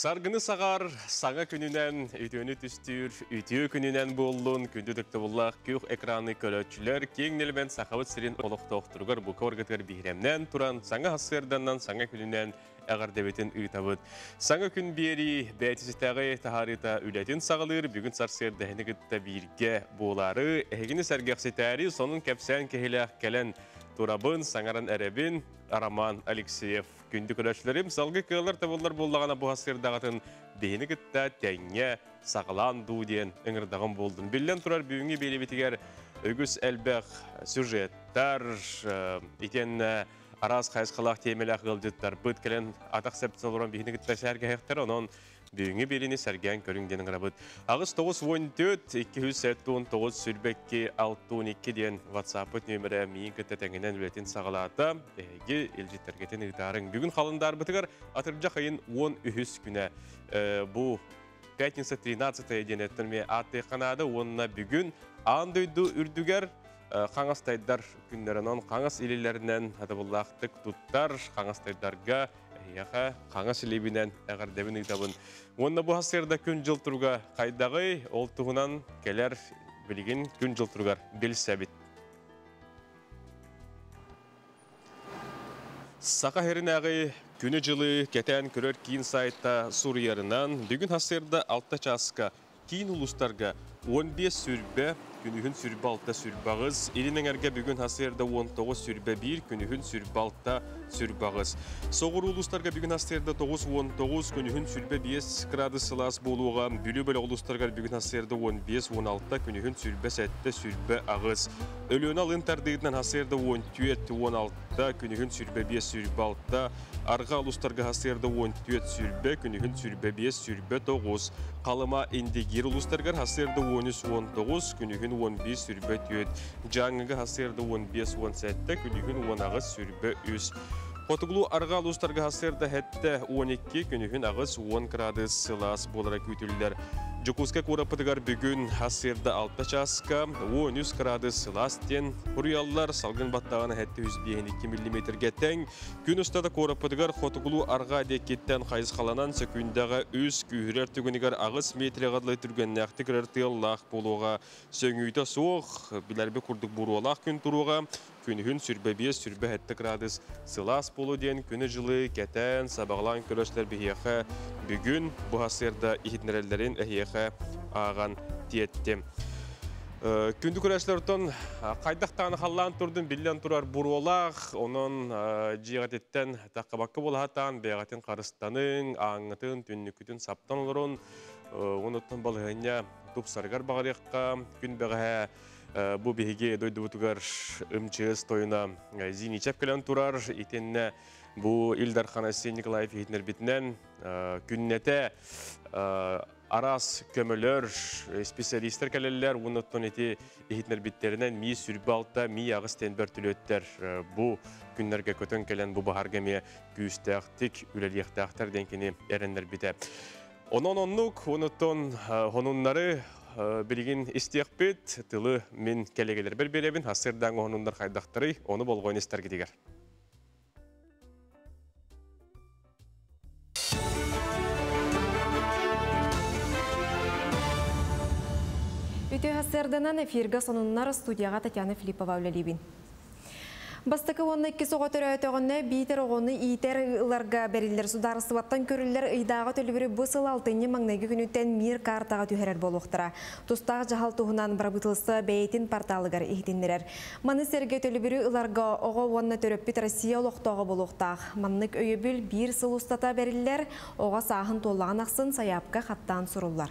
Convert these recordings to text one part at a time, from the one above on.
Саргыны саҕар саҥа күнүнэн, үтүөнү түстүүр үтүө күнүнэн буоллун, күндү ытыктабыллаах күөх экраны көрөөччүлэр, киэҥ нэлэмэн Сахабыт сирин олохтоохторугар бука баргытыгар биһирэмнээн туран, саҥа сарсыарданнан саҥа күнүнэн эҕэрдэбитин ыытабыт. Саҥа күн биэрии бээтиситээҕи таһаарыыта үлэтин саҕалыыр, бүгүн сарсыарда эһини кытта бииргэ буолаары, эһигини сэргэхситээри сонун кэпсээн киһилээх кэлэн турабын, саҥаран эрэбин, Роман Алексеев. Күндү көрөөччүлэрим, салгыы кыаллар табыллар буоллаҕына бу сырдаҕатын биһини кытта тэҥҥэ саҕалаан дуу диэн ыҥырдаҕым буолдун. Биллэн турар, бүгүҥҥү биэриибитигэр үгүс элбэх сюжеттар, итиэннэ араас хайысхалаах тиэмэлээх ыалдьыттарбыт кэлэн атах сэптэн олорон биһини кытта сэргэһиэхтэр. Онон Бүгүҥҥү биэриини сэргээн көрүҥ диэн ыҥырабыт. 8 94 279 22 62 диэн WhatsApp-ыт нүөмэрэ миигин кытта тэҥинэн үлэтин саҕалаата. Эһиги илдьиттэргитин ыытаарыҥ. Бүгүн халандаарбытыгар атырдьах ыйын 13 күнэ. Бу пятница 13 диэн эттэн эмиэ ааттыахха наада уонна бүгүн аан дойду үрдүгэр хаҥастайдар күннэринэн хаҥас илиилэринэн сатабыллаахтык туттар хаҥастайдарга эһиэхэ хаҥас илиибинэн эҕэрдэбин ыытабын. Уонна бу сарсыарда күн-дьыл туруга хайдаҕый? Ол туһунан кэлэр билигин күн-дьыл туругар билсэбит. Саха сиринээҕи күнү-дьылы кэтээн көрөр киин сайта суруйарынан, бүгүн сарсыарда 6 чааска киин улуустарга 15 сүрбэ, күнүһүн сүрбэ алта сүрбэ аҕыс, илин эҥэргэ бүгүн сарсыарда 19 сүрбэ биир, күнүһүн сүрбэ алта сүрбэ аҕыс. Соҕуруу улуустарга бүгүн сарсыарда 9 19, күнүһүн сүрбэ 5 градус сылаас буолуоҕа. Бүлүү бөлөх улуустарыгар бүгүн сарсыарда 15 16, күнүһүн сүрбэ 7 сүрбэ аҕыс. Өлүөнэ алын тардыытынан сарсыарда 14 16, күнүһүн сүрбэ 5 сүрбэ 6, Арҕаа улуустарга сарсыарда 14 сүрбэ, күнүһүн сүрбэ 5, сүрбэ 9, Халыма, Индигиир улуустарыгар сарсыарда 13 19, күнүһүн 11 сүрбэ 4, Дьааҥыга сарсыарда 15 17, күнүһүн 18 сүрбэ 3. Хотугулуу арҕаа улуустарга сарсыарда 7 12, күнүһүн 8 10 градус сылаас буолара күүтүллэр. Дьокуускай куораппытыгар бүгүн сарсыарда 6 чааска 13 градус сылаас диэн суруйаллар. Салгын баттаҕына 752 миллиметргэ тэҥ. Күн устата куораппытыгар хотугулуу-арҕаа диэкиттэн хайысхаланан сөкүүндэҕэ үс, күүһүрэр түгэнигэр 8 метргэ дылы түргэннээхтик ырар тыаллаах буолуоҕа. Сөҥүүтэ суох, билэрбит курдук буруолаах күн туруоҕа. Күнүһүн сүрбэ биэс, сүрбэ сэттэ градус сылаас буолуо диэн күнү-дьылы кэтээн, сабаҕалаан көрөөччүлэр биһиэхэ бүгүн бу сарсыарда иһитиннэрэллэрин эһиэхэ ааҕан тиэттим. Күндү көрөөччүлэр хайдах даҕаны халлаан турдун биллэн турар буруолаах, онон дьиэҕититтэн таххабакка буолаһатаан бэйэҕитин харыстаныҥ, ааҥҥытын, түннүккүтүн саптан олорун, онуттан балаһыанньа тупсарыгар баҕарыахха. Күн бэҕэһээ бу биһиги дойдубутугар МЧС тойуна Зиничев кэлэн турар, итиннэ бу Ил Дархан Айсен Николаев иһитиннэрбитинэн күннэтэ араас көмөлөр, специалистар кэлэллэр, уонна оттон ити иһитиннэрбиттэринэн мии сүрбэ алта, мии аҕыс диэн бөртүлүөттэр бу күннэргэ көтөн кэлэн бу баһарга эмиэ күүстээхтик үлэлиэхтээхтэр диэн кини эрэннэрбитэ. Онон оннук, онуттан хонуннары билигин истиэхпит, тылы мин кэлэгэлэрбэр биэрэбин, сарсыардааҥы хонуннар хайдахтарый, ону болҕойон истэргитигэр. Үтүө сарсыарданан эфиргэ сонуннар студияҕа Татьяна Филиппова үлэлиибин. Бастакы уонна иккис оҕо төрөөтөҕүнэ биитэр оҕону иитэр ыларга бэриллэр судаарыстыбаттан көрүллэр ыйдааҕы төлөбүрү бу сыл алтынньы маҥнайгы күнүттэн Мир картаҕа түһэрэр буолуохтара. Тустаах дьаһал туһунан бырабыыталыстыба бэйэтин порталыгар иһитиннэрэр. Маны сэргэ төлөбүрү ыларга оҕо уонна төрөппүт Россия олохтооҕо буолуохтаах. Маннык өйөбүл биир сыл устата бэриллэр, оҕо сааһын туоллаҕын ахсын сайаапка хаттаан суруллар.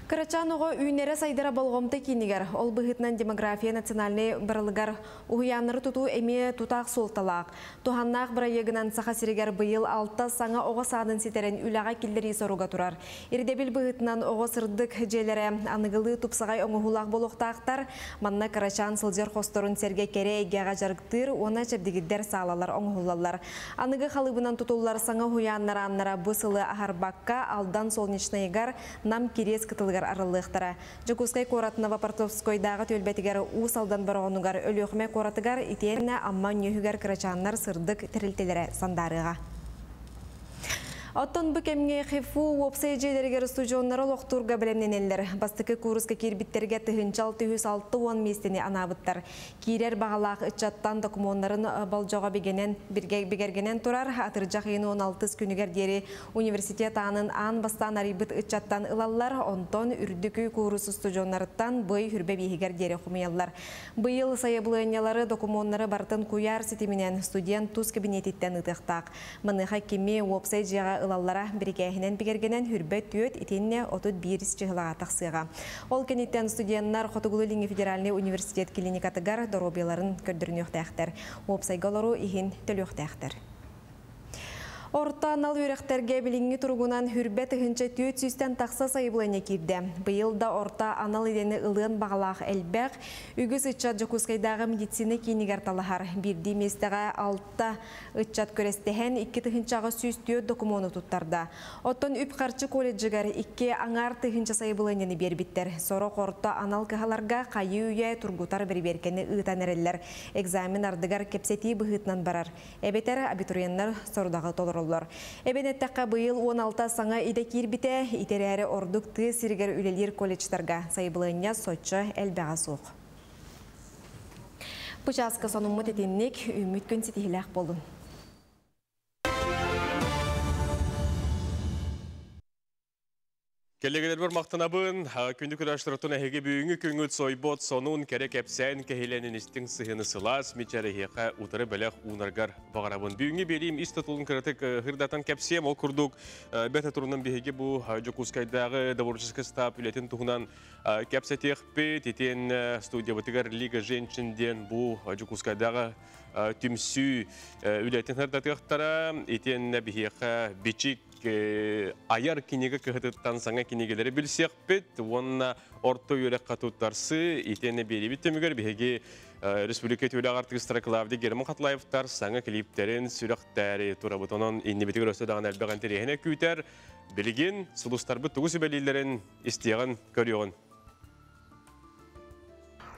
Кырачаан оҕо үүнэрэ-сайдара болҕомто киинигэр, ол быһыытынан демография национальнай барылыгар уһуйааннары тутуу эмиэ тутаах суолталаах. Туһаннаах бырайыагынан Саха сиригэр быйыл алта саҥа оҕо саадын ситэрэн үлэҕэ киллэрии соруга турар. Ирдэбил быһыытынан оҕо сырдык дьиэлэрэ аныгылыы тупсаҕай оҥоһуулаах буолуохтаахтар. Манна кырачаан сылдьар хосторун сэргэ кэрэ эйгэҕэ дьарыктыыр уонна чэбдигирдэр саалалар оҥоһуллаллар. Аныгы халыыбынан тутуллар саҥа уһуйааннар ааннара бу сылы аһарбакка Алдан Солнечнайыгар, Нам Кириэс кытылыгар арыллыахтара. Дьокуускай куорат Новопортовскойдааҕы түөлбэтигэр Уус Алдан Бороҕонугар, Өлүөхүмэ куоратыгар итиэннэ Амма Өнньүөһүгэр кырачааннар сырдык тэрилтэлэрэ сандаарыаҕа. Оттон бу кэмҥэ ХИФУ уопсай дьиэлэригэр устудьуоннары олохтуурга бэлэмнэнэллэр. Бастакы кууруска киирбиттэргэ 1660 миэстэни анаабыттар. Киирэр баҕалаах ыччаттан докумуоннарын болдьоҕо бигэнэн, бигэргэнэн турар. Атырдьах ыйын 16 күнүгэр диэри университет аанын аан бастаан арыйбыт ыччаттан ылаллар, онтон үрдүкү куурус устудьуоннарыттан бый хүрбэ бииһигэр диэри хомуйаллар. Быйыл сайабылыанньалары, докумуоннары барытын куйаар ситиминэн студент тус кабинетиттэн ыытыахтаах. Маныаха кими уопсай дьиэҕэ ылаллара бирикээһинэн бигэргэнэн хүрбэ түөрт итиннэ 31 чыһылаҕа тахсыаҕа. Ол кэнниттэн студеннар Хотугулуу-Илиҥҥи федеральнай университет клиникатыгар доруобуйаларын көрдөрүнүөхтээхтэр. Уопсайга олоруу иһин төлүөхтээхтэр. Орто анал үөрэхтэргэ билиҥҥи туругунан хүрбэ 1400-тэн тахса сайабылыанньа киирдэ. Быйыл да орто анал идэни ылыан баҕалаах элбэх. Үгүс ыччат Дьокуускайдааҕы медицина киинигэр талаһар. Биирдии миэстэҕэ алта ыччат күрэстэһэн 2804 докумуону туттарда. Оттон үп-харчы колледжыгар икки аҥаар тыһыынча сайабылыанньаны биэрбиттэр. Сорох орто анал кыһаларга хайыы-үйэ тургутар бэрэбиэркэни ыытан эрэллэр. Экзамен ардыгар кэпсэтии быһыытынан барар. Эбэтэр абитуриеннар сорудаҕы толороллор. Эбэн эттэххэ, быйыл 16 саҥа идэ киирбитэ, ити эрээри ордук тыа сиригэр үлэлиир колледжтарга сайабылыанньа соччо элбэҕэ суох. Бу чааска сонуммут итинник, үүммүт күн ситиһилээх буолун. Кэллиэгэлэрбэр махтанабын. Күндү көрөөччүлэртэн эһиги бүгүҥҥү күҥҥүт сойбот сонун кэрэ кэпсээн кэһилэнин истиҥ сыһыаны сылаас мичэрэһиэхэ утары бэлэх уунаргар баҕарабын. Бүгүҥҥү биэриим ис тутулун кыратык хырдатан кэпсиэм. Ол курдук бэрт турунан биһиги бу Дьокуускайдааҕы добровольческий штаб үлэтин туһунан кэпсэтиэхпит. Итиэн студиябытыгар Лига женщин диэн бу Дьокуускайдааҕы түмсүү үлэтин хырдатыахтара. Итиэннэ биһиэхэ бичик айар кинигэ кыһытыттан саҥа кинигэлэри билсиэхпит уонна орто үөрэххэ туттарсыы итиэннэ биэрибит түмүгэр биһиги республика үтүөлээх артыыстара Клавдий Герман Хатлаевтар саҥа клиптэрин сүрэхтээри турабыт. Онон иннибитигэр өссө даҕаны элбэх интэриэһинэй күүтэр. Билигин сулустарбыт тугу сүбэлииллэрин истиэҕин, көрүөҕүн.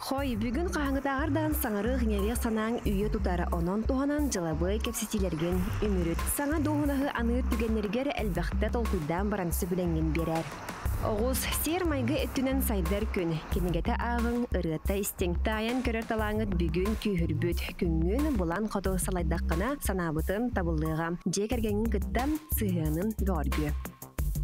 Хой, бүгүн хаһааҥҥытааҕар даҕаны саҥарыах-иҥэриэх санааҥ үйэ тутар, онон туһанан дьылабыай кэпсэтиилэргин үмүрүт. Саҥа дуоһунаһы аныыр түгэннэригэр элбэхтэ толкуйдаан баран сөбүлэҥҥин биэрээр. Оҕус, сиэр-майгы өттүнэн сайдар күн. Кинигэтэ ааҕыҥ, ырыата истиҥ. Таайан көрөр талааҥҥыт бүгүн күүһүрбүт. Күҥҥүн булан хоту салайдаххына, санаабытын табыллыаҕа. Дьиэ кэргэҥҥин кытта сыһыанын бөҕөргүө.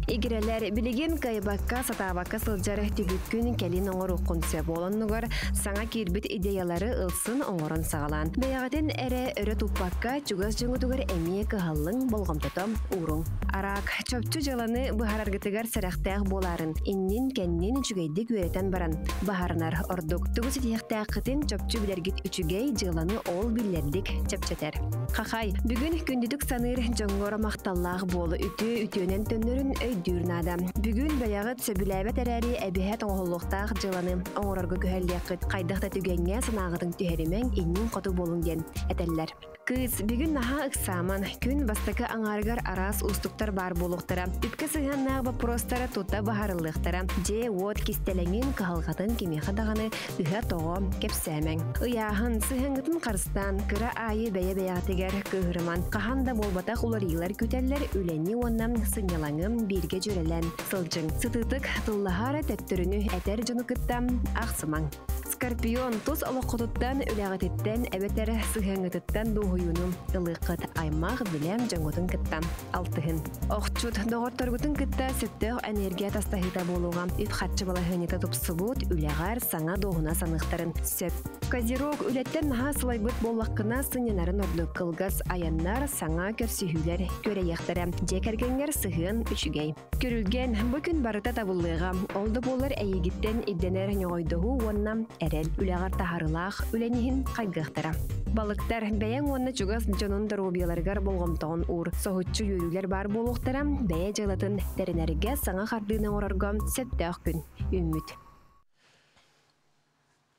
Игирэлэр билигин кыайбакка, сатаабакка сылдьар түбүккүн кэлин оҥоруоххун сөп. Ол оннугар саҥа киирбит идеялары ылсын оҥорон саҕалаан. Бэйэҕитин эрэ өрө туппакка, чугас дьоҥҥутугар эмиэ кыһаллыҥ, болҕомтото ууруҥ. Араак, чопчу дьыаланы быһаараргытыгар сэрэхтээх буолаарын, иннин-кэннин үчүгэйдик үөрэтэн баран баһарынар ордук. Тугу ситиһиэхтээххитин чопчу билэргит үчүгэй дьыаланы ол биллэрдик чэпчэтэр. Хахай, бүгүн күндүтүк саныыр дьоҥҥор махталлаах буол, үтүө үтүөнэн төннөрүн өйдүүр наада. Бүгүн бэйэҕит сөбүлээбэт эрээри эбиһэ тоҥоһуллуохтаах дьыаланы оҥорорго күһэллиэххит. Хайдах да түгэҥҥэ санааҕытын түһэримэҥ, иннин хоту буолуҥ диэн этэллэр. Кыыс, бүгүн наһаа ыксааман, күн бастакы аҥаарыгар араас уустуктар баар буолуохтара. Үпкэ сыһыаннаах боппуруостара тута быһаарыллыахтара. Дьиэ-уот кистэлэҥин, кыһалҕатын кимиэхэ даҕаны ыһа-тоҕо кэпсээмэҥ. Ыйааһын, сыһыаҥҥытын харыстаан, кыра аайы бэйэ-бэйэҕитигэр кыыһырыман, хаһан да буолбатах уларыйыылар күүтэллэр, үлэни уонна сынньалаҥы бииргэ дьүөрэлээн сылдьыҥ. Сытыытык тыллаһа эрэ төттөрүнү этэр дьону кытта ахсымаҥ. Скорпион тус олоххутуттан, үлэҕититтэн эбэтэр сыһыаҥҥытыттан дуоһуйууну ылыаххыт. Аймах, билэм дьоҥҥутун кытта алтыһын. Охчут доҕотторгутун кытта сөптөөх энергия тастаһыыта буолуоҕа. Үп-харчы балаһыанньата тупсубут, үлэҕэр саҥа дуоһуна саныахтарын сөп. Козерог үлэттэн наһаа сылайбыт буоллаххына, сынньанарын ордук кылгас айаннар, саҥа көрсүһүүлэр күөрэйиэхтэрэ. Дьиэ кэргэҥҥэр сыһыан үчүгэй. Күрүлгэн, бу күн барыта табыллыаҕа. Ол да буоллар эйигиттэн ирдэнэр ньоҕойдоһуу уонна эрэл үлэҕэр таһаарыылаах үлэн иһин хайгыахтара. Балыктар, бэйэҥ уонна чугас дьонун доруобуйаларыгар болҕомтоҕун уур. Соһуччу үөрүүлэр баар буолуохтара, бэйэ дьыалатын тэринэргэ саҥа хардыыны оҥорорго сөптөөх күн үүммүт.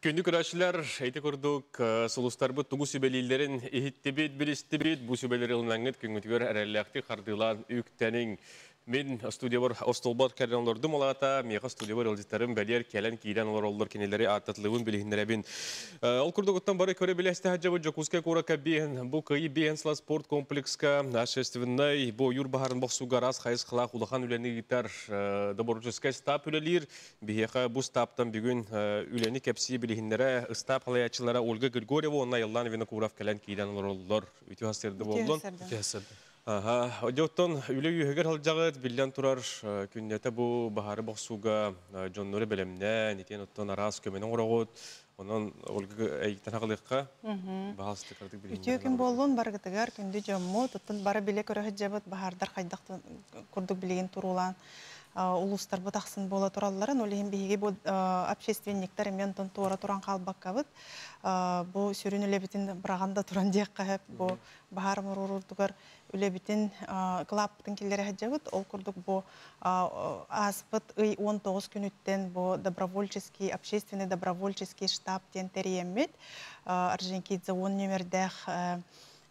Күндү көрөөччүлэр, ити курдук сулустарбыт тугу сүбэлииллэрин иһиттибит, билистибит. Бу сүбэлэри ылынаҥҥыт күҥҥүтүгэр эрэллээхтик хардыылаан үктэниҥ. Мин студиябар остуолбар кэлэн олордум олаата, миэхэ студиябар ыалдьыттарым бэлиэр кэлэн киирэн олороллор кинилэри ааттатылыбын билиһиннэрэбин. Ол курдугуттан бары көрө билэсте хаджабы Дьокуускай куоракка биэн бу кыйы биэн сыла спорт комплекска общественнай бу ойуур баһарын бохсууга араас хайысхалаах улахан үлэни ыытар добровольческай штаб үлэлиир. Биһиэхэ бу штабтан бүгүн үлэни кэпсии билиһиннэрэ ыстаап халайааччылара Ольга Григорьева уонна Айыллаан Винокуров кэлэн киирэн олороллор. Үтүө сырды боллун. Үтүө сырды. Аха, оттон үлэ үөһүгэр сылдьаҕыт, биллэн турар, күннэтэ бу баһаары бохсууга дьоннору бэлэмнээн, итиэн оттон араас көмөнү оҥороҕут. Онон Ольга эйиттэн хаҕылыахха, баһаалыста кыратык Үтүө күн буоллун барыгытыгар, күндү дьоммут, оттон бары билэ көрө сылдьабыт, баһаардар хайдах курдук билигин туруулаан улуустарбыт ахсын буола туралларын, ол иһин биһиги бу общественниктар эмиэ онтон туора туран хаалбаккабыт, бу сүрүн үлэбитин быраҕан да туран диэххэ сөп, бу баһаар муруурутугар үлэбитин кылааппытын киллэрэ сылдьабыт. Ол курдук бу ааспыт ый 19 күнүттэн бу добровольческий, общественный добровольческий штаб диэн тэрийэммит Орджоникидзе 10 нүөмэрдээх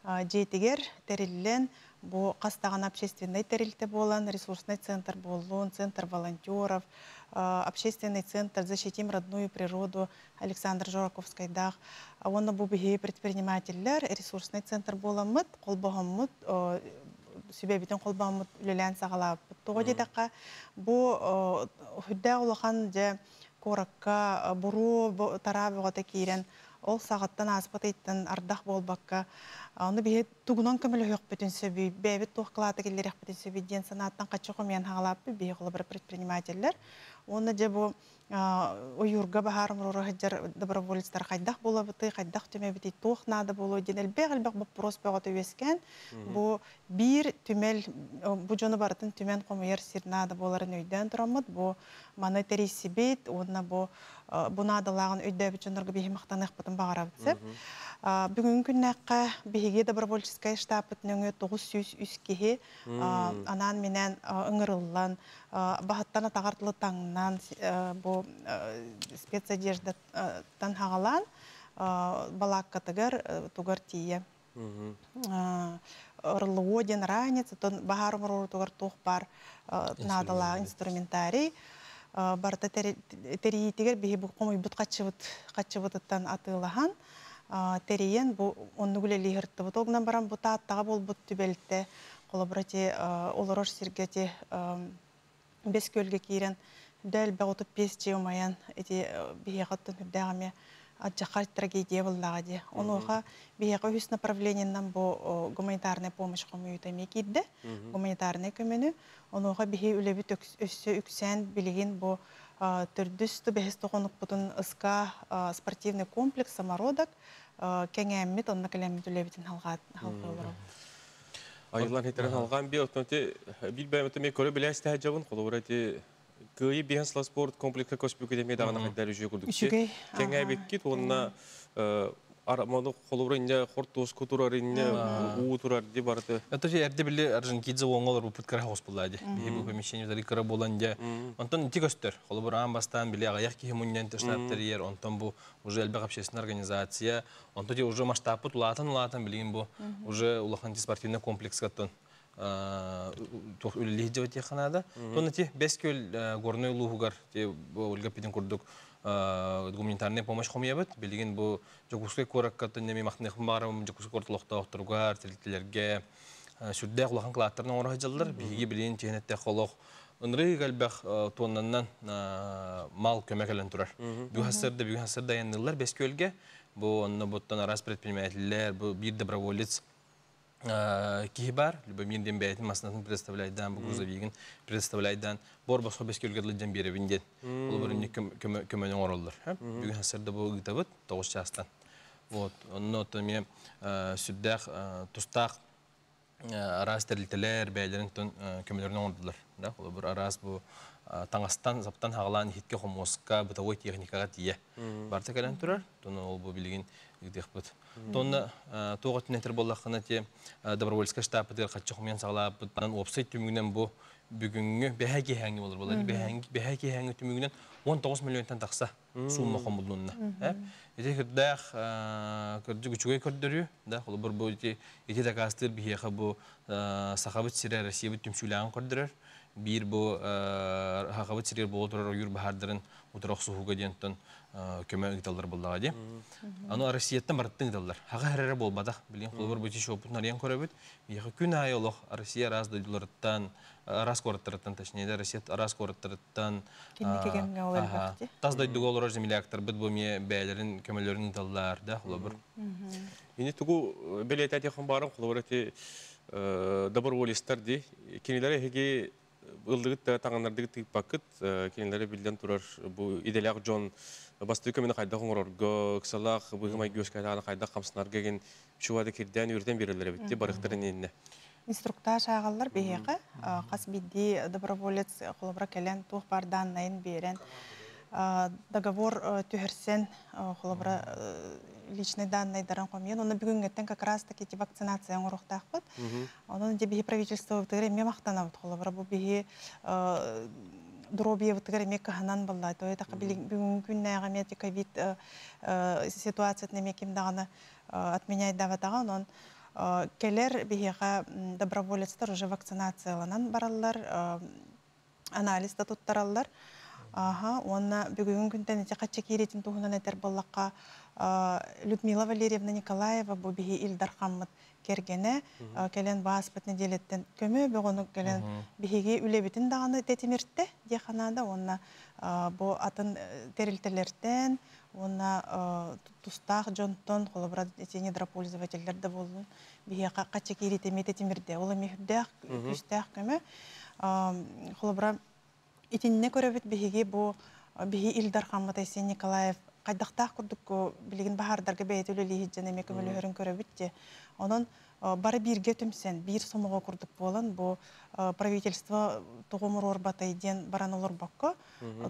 дьиэтигэр тэриллэн бу хас даҕаны общественнай тэрилтэ буолан ресурсный центр буоллун, центр волонтеров, общественный центр «Защитим родную природу» Александр Жураковскайдаах уонна бу биһиги предпринимателлэр ресурсный центр буоламмыт, холбоһоммут, сүбэбитин холбоһоммут үлэлээн саҕалаабыппыт. Тоҕо диэтэххэ, бу үрдээх улахан дьэ куоракка буруо тараа бөҕөтө киирэн, ол саҕаттан ааспыт ыйтан ардах буолбакка, ону биһи тугунан көмөлөһүөхпүтүн сөбүй, бэйэбит туох кылааты киллэриэхпитин сөбүй диэн санааттан хаччы хомуйан хаҕалааппыт биһи холобура предпринимателлэр. Уонна дьэ бу ойуурга баһаар умуруора сылдьар доброволецтар хайдах буолабытый, хайдах түмэбитий, туох наада буолуой диэн элбэх-элбэх боппуруос бөҕөтө үөскээн, бу биир түмэл, бу дьону барытын түмэн хомуйар сир наада буоларын өйдөөн тураммыт, бу маны тэрийсибит уонна бу бу наадалааҕын өйдөөбүт дьоннорго биһи махтаныахпытын баҕарабыт сөп. Бүгүҥҥү күннээххэ биһиги добровольческай штабпыт нөҥүө 903 киһи анаан-минээн ыҥырыллан, баһыттан атаҕар дылы таҥнан, бу спецодеждаттан хаҕалаан балааккатыгар тугар тиийэ РЛО диэн ранец, оттон баһаар умуруорутугар туох баар наадалаах инструментарий барыта тэрийиитигэр биһи бу хомуйбут хаччыбыт хаччыбытыттан атыылаһан тэрийэн бу оннук үлэлии сырыттыбыт. Ол гынан баран бу Тааттаҕа буолбут түбэлтэ холобура ти олорор сиргэ ти бэс күөлгэ киирэн дэ элбэх 35 дьиэ умайан ити биһиэхэ оттон үрдээх эмиэ алдьархай трагедия буоллаҕа дии. Онуоха биһиэхэ үһүс направлениеннан бу гуманитарная помощь хомуйуута эмиэ киирдэ. Гуманитарнай көмөнү. Онуоха биһи үлэбит өссө үксээн билигин бу төрдүс бэһис тоҕонукпутун СК спортивный комплекс «Самородок» кэҥээммит, онно кэлэммит үлэбитин халҕаат олоробут. Айыллан хитерен халҕаан би оттон ти бил бэйэмэтэ ме көрө билээстэһэ дьабын холобура ти Кыайы биһэн сыла спорт комплекска көспүкүт эмиэ даҕаны хайдар үчүгэй курдук. Үчүгэй. Кэҥээбиккит уонна мону холобура инне хортуоску турар инне уу турар ди барыты. Это же эрде били Орджоникидзе оңолор бупут кыра хос булла ди. Биһи бу помещение дары кыра болан дя. Онтон ити көстөр. Холобура аан бастаан били аҕыйах киһи мунньан штаб терьер, онтон бу уже элбэх общественная организация, онтон ти уже масштабпыт улаатан улаатан билигин бу уже улахан спортивный комплекс каттан туох үлэлиир дьабат ханада. Тонна ти бес көл горной улууһугар ти Ольга Петин курдук гуманитарная помощь хомуйабыт. Билигин бу Дьокуускай куоракка төннөми махтаныахпын баҕарабын Дьокуускай куорат олохтоохторугар, тэрилтэлэргэ сүрдээх улахан кылааттарын оҥоро сылдьаллар. Биһиги билигин чиһинэтте холох ынырыы элбэх туоннаннан мал көмө кэлэн турар. Бүгүн хасырда аяннылар бес көлгө. Бу онно буттан араас предпринимателлер, бу бир доброволец киһи бар, Любомир диэн бэйэтин массыынатын представляйдан, бу грузовигин представляйдан, бор босхо бес көлгө дылы дьэн биэрэбин диэн. Ол бу көмөнү оҥороллор. Бүгүн хасырда бу ыытабыт 9 чаастан. Вот, онно оттон эмиэ сүрдээх тустаах араас тэрилтэлэр бэйэлэрин тон көмөлөрүн оҥордулар. Да, холобур араас бу таҥастан, саптан хаҕалаан иһитке хомуоска, бытовой техникаҕа тиийэ. Барыта кэлэн турар. Тону ол бу билигин ыытыахпыт. Тонна туох өттүнэн буоллаххына те добровольскай штабпытыгар хаччы хомуйан саҕалаабыт. Уопсай түмүгүнэн бу бүгүҥҥү бэһэ киэһээҥҥи болар буолар. Бэһэ киэһээҥҥи түмүгүнэн 19 миллионтан тахса сумма хомуллунна. Ити кырдаах кырдьык үчүгэй көрдөрүү, да, холобур бу ити ити дакаастыыр биһиэхэ бу Сахабыт сирэ Россиябыт түмсүүлээҕин көрдөрөр. Биир бу хахабыт сиригэр буола турар ойуур баһаардарын утары охсуһууга диэнтэн көмө ыыталлар буоллаҕа дии. Аны Россияттан барыттан ыыталлар. Хаха эрэрэ буолбатах. Билигин холобур бу шоппутун арыйан көрөбүт. Биһиэхэ күн аайы олох Россия араас дойдуларыттан, араас куораттарыттан, точнее, да, Россия араас куораттарыттан Кэнники кэмҥэ ол элбэх дии. Тас дойдуга олорор земляктарбыт бу эмиэ бэйэлэрин көмөлөрүн ыыталлар да, холобур. Ини тугу бэлиэтээтиэххин баарым, холобур ити доброволецтар дии. Кинилэр эһиги ыллыгыт да таҥыннардыгыт тыыппаккыт, кинилэри биллэн турар бу идэлээх дьон бастыы көмөнү хайдах оҥорорго, ыксалаах быһыы-майгы үөскээтэҕинэ хайдах хамсанарга игин чугада кирдээн үөрэтэн биэрэллэр эбит дии барыхтарын иннинэ. Инструктаж ааҕаллар биһиэхэ. Хас биирдии доброволец холобура кэлэн туох баар дааннайын биэрэн, договор түһэрсэн, холобура личный данныйдарын хомуйан, онно бүгүҥҥэттэн как раз таки ити вакцинация оҥоруохтаахпыт. Онон дьэ биһи правительствобытыгар эмиэ махтанабыт. Холобура бу биһи доруобуйабытыгар эмиэ кыһанан баллаа. То это бүгүҥҥү күннээҕи эмиэ ковид ситуациятын эмиэ ким даҕаны отменяйдаабатаҕа. Онон кэлэр биһиэхэ доброволецтар уже вакцинацияланан бараллар, анализ да туттараллар. Аха, уонна бүгүҥҥү күнтэн ити хачча кииритин туһунан этэр буоллахха, Людмила Валерьевна Николаева бу биһи Ил Дархаммыт кэргэнэ кэлэн бааспыт нэдиэлэттэн көмө бөҕөнү кэлэн биһиги үлэбитин даҕаны тэтимиртэ диэххэ наада уонна бу атын тэрилтэлэртэн уонна тустаах дьонтон, холобура ити недропользователлэр да буоллун, биһиэхэ хачча кииритэ эмиэ тэтимирдэ. Ол эмиэ үрдээх күүстээх көмө. Холобура итиннэ көрөбүт биһиги бу биһи Ил Дархаммыт Айсен Николаев хайдахтаах курдук билигин баһаардарга бэйэтэ үлэлии сылдьан эмиэ көмөлөһөрүн көрөбүт дии. Онон бары бииргэ түмсэн, биир сомоҕо курдук буолан бу правительство тоҕо муруорбатай диэн баран олорбокко,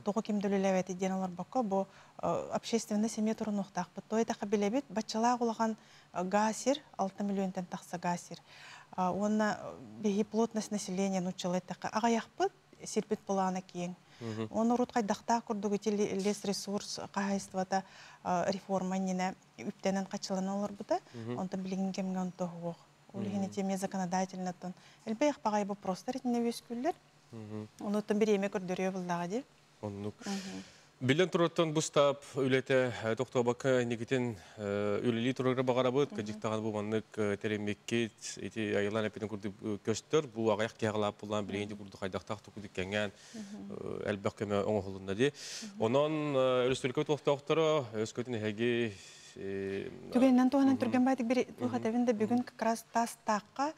тоҕо ким да үлэлээбэтий диэн олорбокко, бу общественный семья турунуохтаахпыт. То этэхэ билэбит, баччалаах улахан газ сир, 6 миллионтан тахса газ сир. Уонна биһи плотность населения нууччалыы эттэххэ аҕыйахпыт, сирбит былаана киэҥ. Оны урут хайдахтаах курдук ити лес ресурс хаһайыстыбата реформа иннинэ үптэнэн хаччыланан олорбута. Онтон билигин кэмҥэ онто суох. Ол иһин ити эмиэ законодательно элбэх баҕайы вопростар итиннэ үөскүүллэр. Онуттан бириэмэ көрдөрүө буллаҕа дии. Оннук. Билэн турартан бу штаб үлэтэ тохтобокко инникитин үлэлии турарга баҕарабыт. Кыдьыктаҕан бу маннык тэриммиккит ити айылан эппитин курдук көстөр. Бу аҕыйах киһи булан билигин курдук хайдахтаах тукудук кэҥээн элбэх көмө оҥоһулунна дии. Онон өрөспүүбүлүкэ олохтоохторо өскөтүн эһиги Түгэнинэн туһанан түргэн баайтык бир туохатабын да бүгүн как раз тастаахха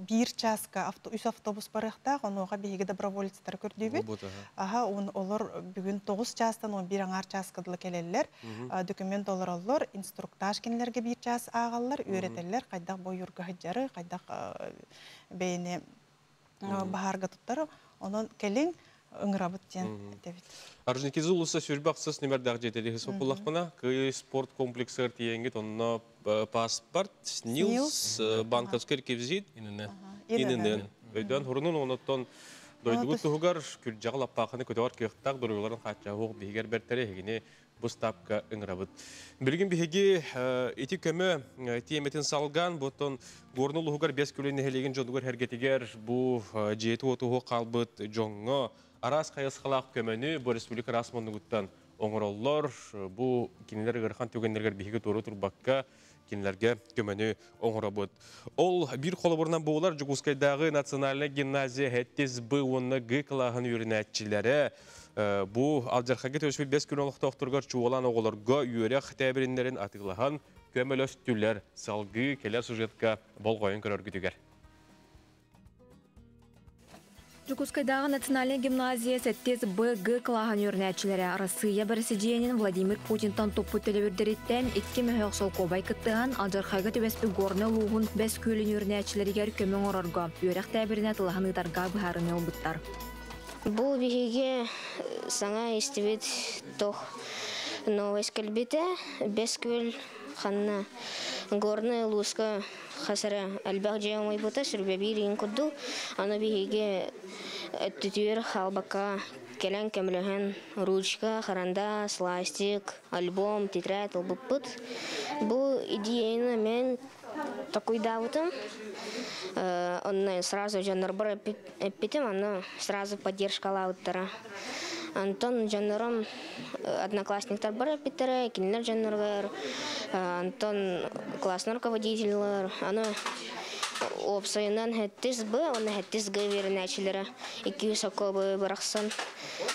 биир чааска үс автобус барыахтаах, онуоха биһиги доброволецтары көрдүүбүт. Аха, он олор бүгүн 9 чаастан 11 аҥаар чааска дылы кэлэллэр. Документ олороллор, инструктаж кинилэргэ биир час ааҕаллар, үөрэтэллэр, хайдах бойуурга сылдьары, хайдах бэйэни баһаарга туттары. Онон кэлиҥ, ыҥырабыт диэн этэбит. Орджоникидзе уулусса 26 нүмердээх дьиэтэ соппуллахпына, Кыайыы спорт комплексыгар тиийэҥҥит онно паспорт, СНИЛС, банковский реквизит, ИНН. ИНН. Өйдөөн хурунун онуттан дойдугут туһугар күрдьэҕи лаппаахыны көтөҕөр кыахтаах доруобуйаларын хааччаҕа биһигэр бэртэри эһигини бу ставка ыҥырабыт. Билигин биһиги ити көмө тиэмэтин салган, буттан Горнай улууһугар Бэс Күөл нэһилиэгин дьонугар сэргэтигэр бу дьиэтэ уота хаалбыт дьоҥҥо араас хайысхалаах көмөнү бу республика араас муннугуттан оҥороллор. Бу кинилэр ыарахан түгэннэригэр биһиги туора турбакка кинилэргэ көмөнү оҥоробут. Ол биир холобурунан буолар Дьокуускайдааҕы национальнай гимназия сэттис Б уонна Г кылааһын үөрэнээччилэрэ бу алдьархайга түбэспит Бэс Күөл олохтоохторугар чуолаан оҕолорго үөрэх тээбириннэрин атыылаһан көмөлөстүлэр. Салгыы кэлэр сюжетка болҕойон көрөргүтүгэр. Дьокуускайдааҕы национальнай гимназия сэттис Б Г кылааһын үөрэнээччилэрэ Арассыыйа бэрэсидьиэнин Владимир Путинтан туппут төлөбүрдэриттэн 2 мөһөөх солкуобай кыттыһан алдьархайга түбэспит Горнай улууһун Бэс Күөлүн үөрэнээччилэригэр көмө оҥорорго, үөрэх тээбиринэ атыылаһан ыытарга быһаарыныы ылбыттар. Бу биһиги саҥа истибит туох новость кэлбитэ. Бэс Күөл ханна Горнай улууска хас эрэ элбэх дьиэ умайбыта, 21 иин курдук. Аны биһиги өттүтүгэр хаалбакка кэлэн көмөлөһөн ручка, харандаас, ластик, альбом, тетрадь ылбыппыт. Бу идеяны мен Токуйдаабытым. Онно сразу дьоннорбор эппитим, аны сразу поддержкалаабыттара. Антон дьоннорум одноклассниктарбар эппиттэрэ, кинилэр дьонноругар, Антон классный руководителлар, аны уопсайынан хэттис Б, уонна хэттис Г үөрэнээччилэрэ 200 окобы бырахсан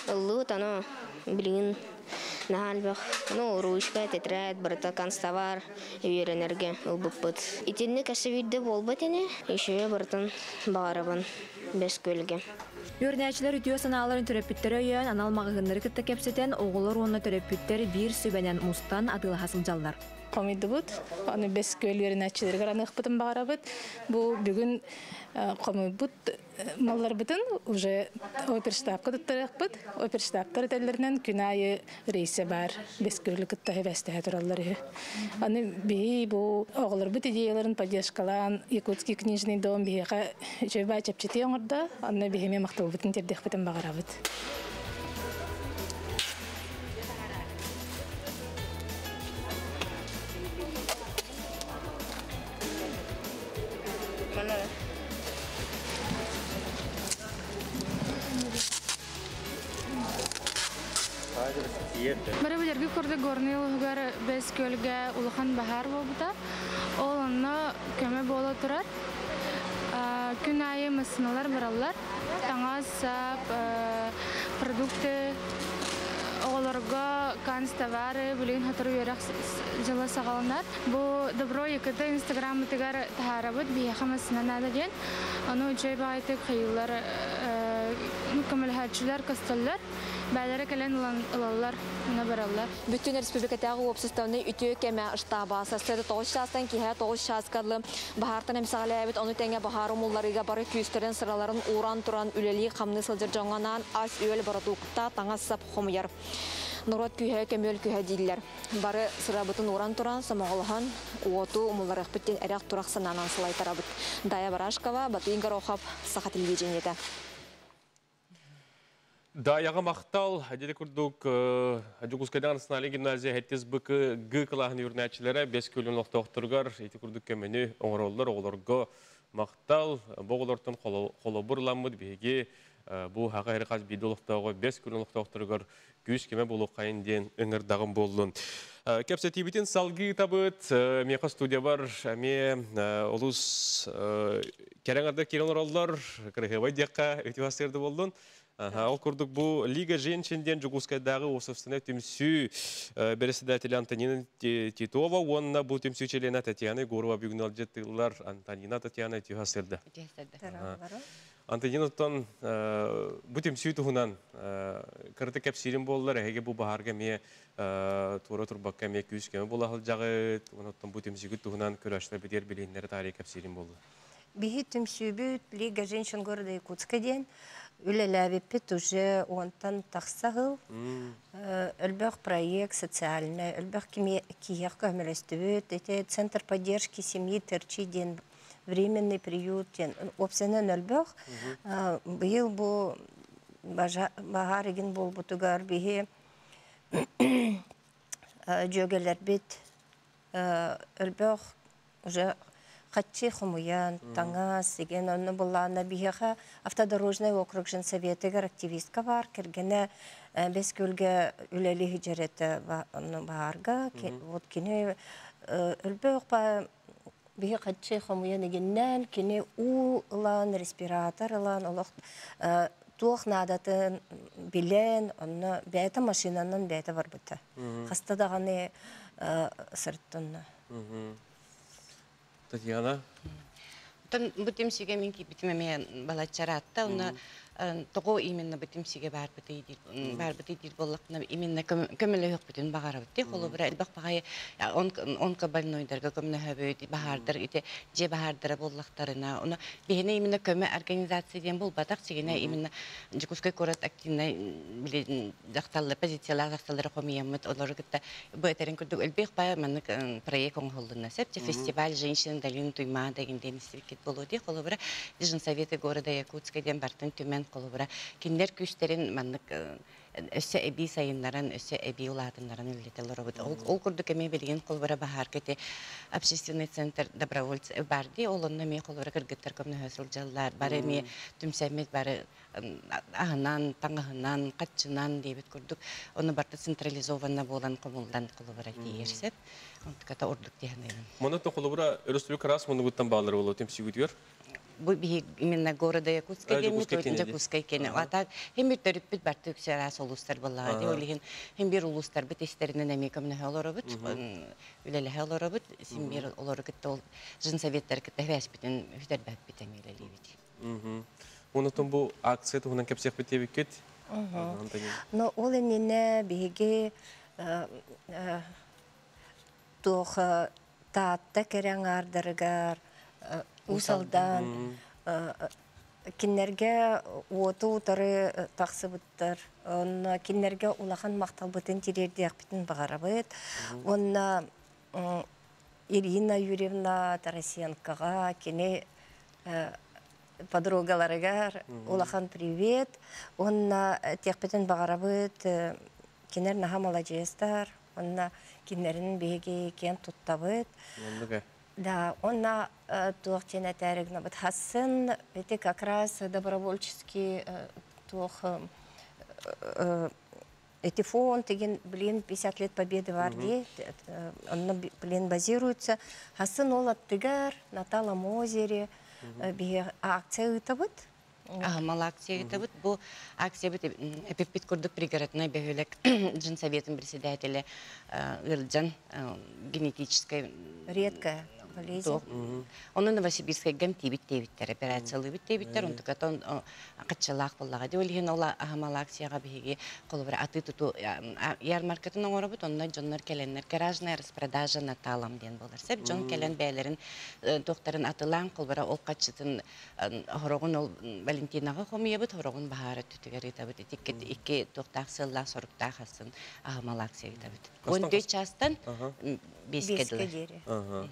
ыллыбыт, аны билигин наһаа элбэх, ну, ручка, тетрадь, барыта канцтовар үөрэнэргэ ылбыппыт. Итинник өссө биирдэ буолбат ини, еще барытын баҕарабын Бэс Күөлгэ. Үөрэнээччилэр үтүө санааларын төрөппүттэрэ өйөөн, анал маҕаһыыннары кытта кэпсэтэн, оҕолор уонна төрөппүттэр биир сүбэнэн мустан атыылаһа сылдьаллар. Хомуйдубут. Аны Бэс Күөл үөрэнээччилэригэр аныахпытын баҕарабыт. Бу бүгүн хомуйбут малларбытын уже оперштабка туттарыахпыт. Оперштабтар этэллэринэн күн аайы рейсэ баар Бэс Күөлү кытта хэбэстэһэ тураллар үһү. Аны биһи бу оҕолорбут идеяларын поддержкалаан Якутский книжный дом биһиэхэ үчүгэй баа чэпчэтии оҥордо. Онно биһими махталбытын тиэрдиэхпитин баҕарабыт. Бары билэрги курдук Горный улуһугар Бэс Күөлгэ улахан баһаар буолбута. Ол онно көмө буола турар. Күн аайы массыыналар бараллар. Таҥас, сап, продукты оҕолорго канцтовары билигин сотору үөрэх дьыла саҕаланар. Бу Добро ЯКТ инстаграммытыгар таһаарабыт биһиэхэ массыына наада диэн. Ону үчүгэй баҕайытык хайыылар көмөлөһөөччүлэр көстөллөр. Бээлэрэ кэлэн ылаллар, уна бараллар. Бүтүн республикатааҕы уопсастыбаннай үтүө кэмэ штаба сарсыарда 9 чаастан киэһэ 9 чааска дылы баһаартан эмсэҕэлээбит, ону тэҥэ баһаар умулларыыга бары күүстэрин сыраларын ууран туран үлэлии-хамныы сылдьар дьоҥҥо анаан ас-үөл бородуукта, таҥас-сап хомуйар. Норуот күүһэ көмүөл күүһэ дииллэр. Бары сырабытын ууран туран сомоҕолоһон уоту умулларыахпыт диэн эрэх-турах санаанан салайтарабыт. Дая Барашкова, Батый Горохов, Саха телевидениетэ. Даяҕа махтал, дьэ курдук Дьокуускайдааҕы национальнай гимназия сэттис БК Г кылааһын үөрэнээччилэрэ бэс күөлүн олохтоохторугар ити курдук көмөнү оҥороллор, оҕолорго махтал. Бу оҕолортон холобур ыламмыт биһиги бу хаҕа эрэ хас биирдии олохтооҕо бэс күөлүн олохтоохторугар күүс-көмө буолуоххайын диэн ыҥырдаҕым буоллун. Кэпсэтиибитин салгыы ыытабыт. Миэхэ студиябар эмиэ олус кэрэ аҥардар киирэн олороллор. Кыраһыабай диэххэ үтүө сарсыарда буоллун. Ол курдук бу Лига женщин диэн Дьокуускайдааҕы уопсастыбаннай түмсүү председателэ Антонина Титова уонна бу түмсүү чилиэнэ Татьяна Егорова бүгүн ыалдьыттыыллар. Антонина, Татьяна үтүө сарсыарда. Антонина, оттон бу түмсүү туһунан кыратык кэпсиирим буоллар, эһиги бу баһаарга эмиэ туора турбакка эмиэ күүс-көмө буола сылдьаҕыт. Оттон бу түмсүүгүт туһунан көрөөччүлэр битиэр билиһиннэри таарыйа кэпсиирим буолла. Биһи түмсүүбүт Лига женщин города Якутска диэн үлэлээбиппит уже уонтан тахса сыл. Өлбөх проект социальный, өлбөх киһиэхэ көмөлөстүбүт. Ити Центр поддержки семьи Терчи диэн временный приют диэн уопсайынан өлбөх. Быйыл бу баһаар игин буолбутугар биһи дьүөгэлэрбит өлбөх уже хаччы хомуйан, таҥас, igen онно буллаана биһиэхэ автодорожный округ женсоветыгар активистка бар, кэргэнэ Бэс Күөлгэ үлэлии сылдьар баарга, вот кини өлбөх биһи хаччы хомуйан игиннэн, кини уу ылан, респиратор ылан, олох туох наадатын билэн, онно бэйэтэ машинанан бэйэтэ барбыта. Хаста даҕаны сырыттынна. Татьяна? Оттон бу түмсүүгэ мин киирбитим эмиэ балаччараатта. Онно тоҕо именно бу түмсүүгэ баарбытый диир баарбытый диир буоллахпына именно көмөлөһүөхпүтүн баҕарабыт. Ти холобура элбэх баҕайы онкобольнойдарга көмөлөһөбүт, баһаардар ити дьиэ баһаардара буоллахтарына, ону биһиэнэ именно көмө организация диэн буолбатах, сигинэ именно Дьокуускай куорат активнай били дьахталлар позициялаах дьахталлары хомуйаммыт, олору кытта бу этэрин курдук элбэх баай маннык проект оҥоһуллунна сөп. Фестиваль женщин долины Туймаада диэн истибиккит буолуо дии. Холобура, Женсоветы города Якутска диэн бартын түмэн холобура кинилэр күүстэрин маннык Өссө эбии сайыннаран, өссө эбии улаатыннаран үлэлэтэ олоробут. Ол курдук эмиэ билигин холобура баһаарга ити общественный центр добровольцы бар дии, ол онно эмиэ холобура кыргыттар көмөлөһө сылдьаллар. Бары эмиэ түмсэммит бары аһынан, таҥаһынан, хаччынан диэбит курдук. Ону барыта централизованно буолан хомуллан холобура тиийэр сөп. Онтуката ордук дии саныыбын. Манна холобура өрөспүүбүлүкэ араас муннугуттан бааллар буолуо түмсүүгүтүгэр? Бу биһи именно города Якутска диэммит, Дьокуускай киэнэ. А так хем бир төрүппүт барты үксэ араас улуустар буоллаҕа дии. Ол иһин хем бир улуустарбыт истэринэн эмиэ көмөлөһө олоробут, үлэлэһэ олоробут. Син бир олору кытта ол женсоветтары кытта хвэспитин бүтэрбэппит эмиэ үлэлиибит. Онотон бу акция туһунан кэпсиэхпит диэбиккит. Но ол иннинэ биһиги туох Таатта кэрэ аҥаардарыгар Уус Алдан кинилэргэ уоту утары тахсыбыттар. Онно кинилэргэ улахан махталбытын тириэрдиэхпитин баҕарабыт. Уонна Ирина Юрьевна Тарасенкоҕа кини подругаларыгар улахан привет. Уонна этиэхпитин баҕарабыт, кинилэр наһаа маладьыастар. Онно кинилэрин биһиги киэн туттабыт. Да, онно туох диэн этээри гынабыт. Хассын ити как раз добровольческий туох эти фонд деген, блин, 50 лет победы бар дии, онно, блин, базируется. Хассын ол аттыгар на Талом озере биһи акция ыытабыт. Аһымал акция ыытабыт. Бу акциябыт эпиппит курдук пригородной бөһүөлэк женсоветын председателэ ыалдьан генетическай редкая болезнь. Онно Новосибирскайга эмтиибит диэбиттэр, операциялыыбыт диэбиттэр, онтукатын хаччалаах буоллаҕа. Дии ол иһин ол аһымал акцияҕа биһиги холобура атыы тутуу ярмаркатын оҥоробут, онно дьоннор кэлэннэр гаражная распродажа на Талом диэн буолар. Сөп дьон кэлэн бэйэлэрин туохтарын атылаан холобура ол хаччытын хороҕун ол Валентинаҕа хомуйабыт, хороҕун баһаара өттүтүгэр ыытабыт. Ити икки туохтаах сыаллаах соруктаах асын аһымал акция ыытабыт. 14 чаастан 5-ке дылы.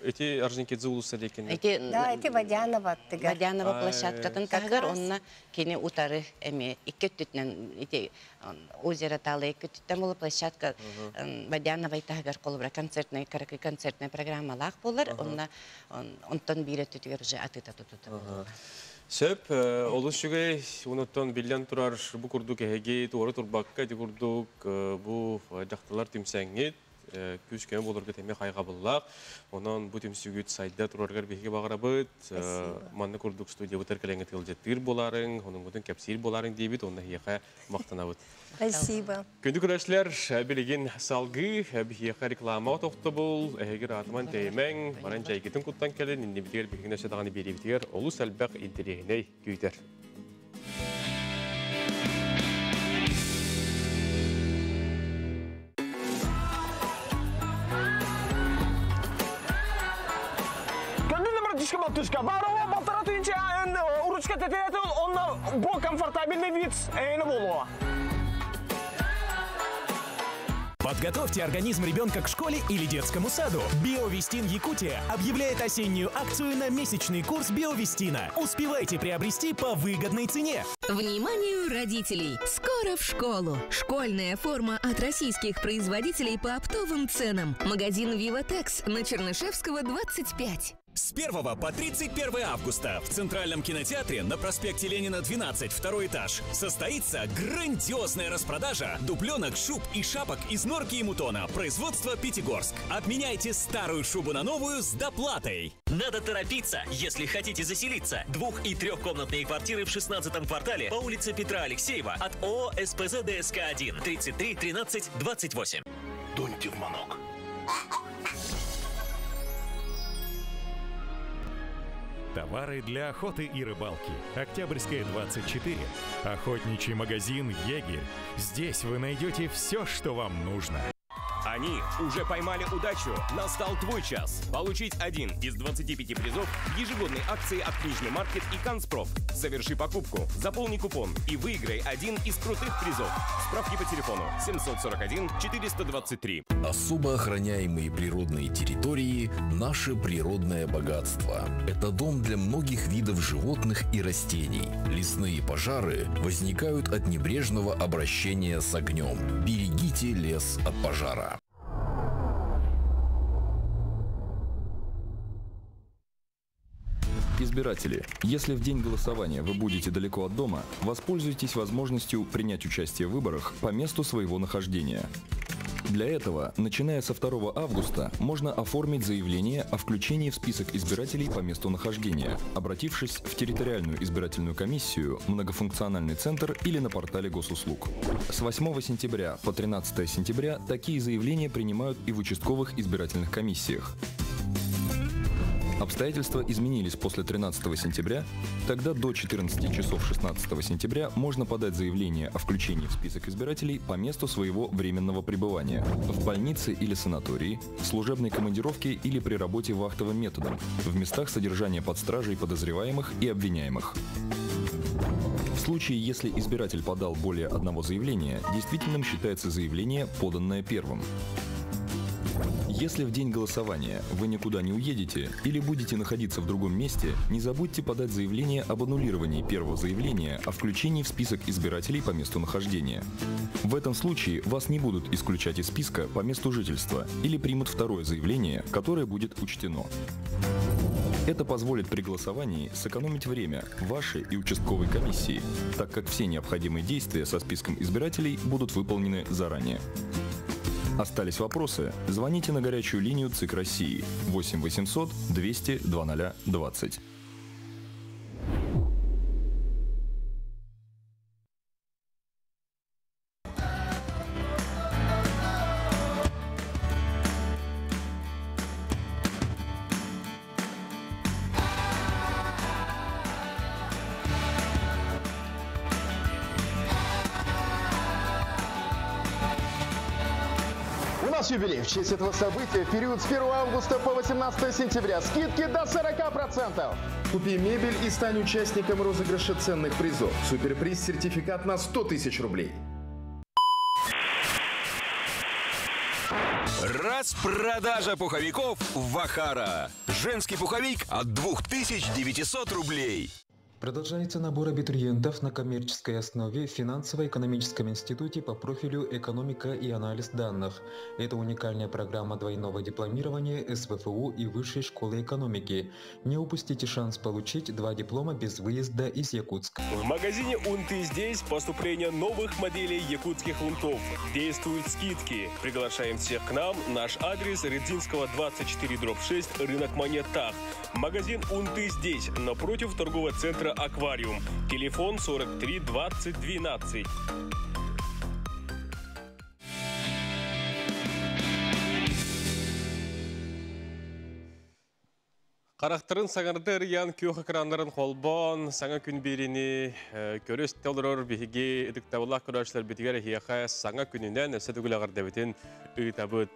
Эти Орджоникидзе улуса декин. Эти Да, эти Водянова аттыгар. Водянова площадкатын таһыгар онно кини утары эми икки өттүтүнэн ити озеро Талы икки өттүттэн була площадка Водяновой таһыгар холобура концертный каракы концертный программалаах болар. Онно онтон биир өттүтүгэр уже атыта тутута болар. Сөп, олус үчүгэй, онуттан биллэн турар бу курдук эһиги туора турбакка ити курдук бу дьахталар түмсэҥҥит күүс-көмө буоларга эмиэ хайҕабыллаах. Онон бу түмсүүгүт сайда турарыгар биһиги баҕарабыт. Манна курдук студиябытыгар кэлэҥҥит ыалдьыттыыр буолаарыҥ, онуҥҥутун кэпсиир буолаарыҥ диибит, уонна эһиэхэ махтанабыт. Спасибо. Күндү көрөөччүлэр, билигин салгыы биһиэхэ реклама тохтобул, эһиги ыраатыман тэйимэҥ, баран чайгытын куттан кэлин, иннибитигэр биһигини өссө даҕаны биэриибитигэр олус элбэх интэриэһинэй күүтэр. Көндүлі братишка балтышка. Барова балтара тыынча уручка тетети онна бу комфортабельный вид эйни болуа. Подготовьте организм ребенка к школе или детскому саду. Биовестин Якутия объявляет осеннюю акцию на месячный курс Биовестина. Успевайте приобрести по выгодной цене. Вниманию родителей! Скоро в школу! Школьная форма от российских производителей по оптовым ценам. Магазин «Виватекс» на Чернышевского, 25. С 1 по 31 августа в Центральном кинотеатре на проспекте Ленина, 12, второй этаж, состоится грандиозная распродажа дубленок, шуб и шапок из норки и мутона производства Пятигорск. Обменяйте старую шубу на новую с доплатой. Надо торопиться, если хотите заселиться. Двух- и трехкомнатные квартиры в 16-м квартале по улице Петра Алексеева от ООО СПЗ ДСК-1 33 13 28. Дуньте в манок. Товары для охоты и рыбалки. Октябрьская, 24. Охотничий магазин «Егерь». Здесь вы найдете все, что вам нужно. Они уже поймали удачу. Настал твой час. Получить один из 25 призов в ежегодной акции от Книжный маркет и Канцпроф. Соверши покупку, заполни купон и выиграй один из крутых призов. Справки по телефону 741 423. Особо охраняемые природные территории – наше природное богатство. Это дом для многих видов животных и растений. Лесные пожары возникают от небрежного обращения с огнем. Берегите лес от пожара. Избиратели, если в день голосования вы будете далеко от дома, воспользуйтесь возможностью принять участие в выборах по месту своего нахождения. Для этого, начиная со 2 августа, можно оформить заявление о включении в список избирателей по месту нахождения, обратившись в территориальную избирательную комиссию, многофункциональный центр или на портале госуслуг. С 8 сентября по 13 сентября такие заявления принимают и в участковых избирательных комиссиях. Обстоятельства изменились после 13 сентября. Тогда до 14 часов 16 сентября можно подать заявление о включении в список избирателей по месту своего временного пребывания в больнице или санатории, в служебной командировке или при работе вахтовым методом, в местах содержания под стражей подозреваемых и обвиняемых. В случае, если избиратель подал более одного заявления, действительным считается заявление, поданное первым. Если в день голосования вы никуда не уедете или будете находиться в другом месте, не забудьте подать заявление об аннулировании первого заявления о включении в список избирателей по месту нахождения. В этом случае вас не будут исключать из списка по месту жительства или примут второе заявление, которое будет учтено. Это позволит при голосовании сэкономить время ваше и участковой комиссии, так как все необходимые действия со списком избирателей будут выполнены заранее. Остались вопросы? Звоните на горячую линию ЦИК России 8 800 200 2020. У нас юбилей. В честь этого события в период с 1 августа по 18 сентября скидки до 40%. Купи мебель и стань участником розыгрыша ценных призов. Суперприз сертификат на 100 тысяч рублей. Распродажа пуховиков в Вахара. Женский пуховик от 2900 рублей. Продолжается набор абитуриентов на коммерческой основе в финансово-экономическом институте по профилю «Экономика и анализ данных». Это уникальная программа двойного дипломирования СВФУ и Высшей школы экономики. Не упустите шанс получить два диплома без выезда из Якутска. В магазине «Унты здесь» поступление новых моделей якутских унтов. Действуют скидки. Приглашаем всех к нам. Наш адрес: Редзинского 24/6, рынок Монетах. Магазин «Унты здесь», напротив торгового центра «Аквариум». Телефон 43 20 12. Харахтарын саңарды ырыян күөх экраннарын холбон, саңа күн берини көрөс толорор биһиги ытыктабыллаах көрөөчүлөр битигэр эһиэхэ саҥа күнүнэн өссө төгүл эҕэрдэбитин ыытабыт.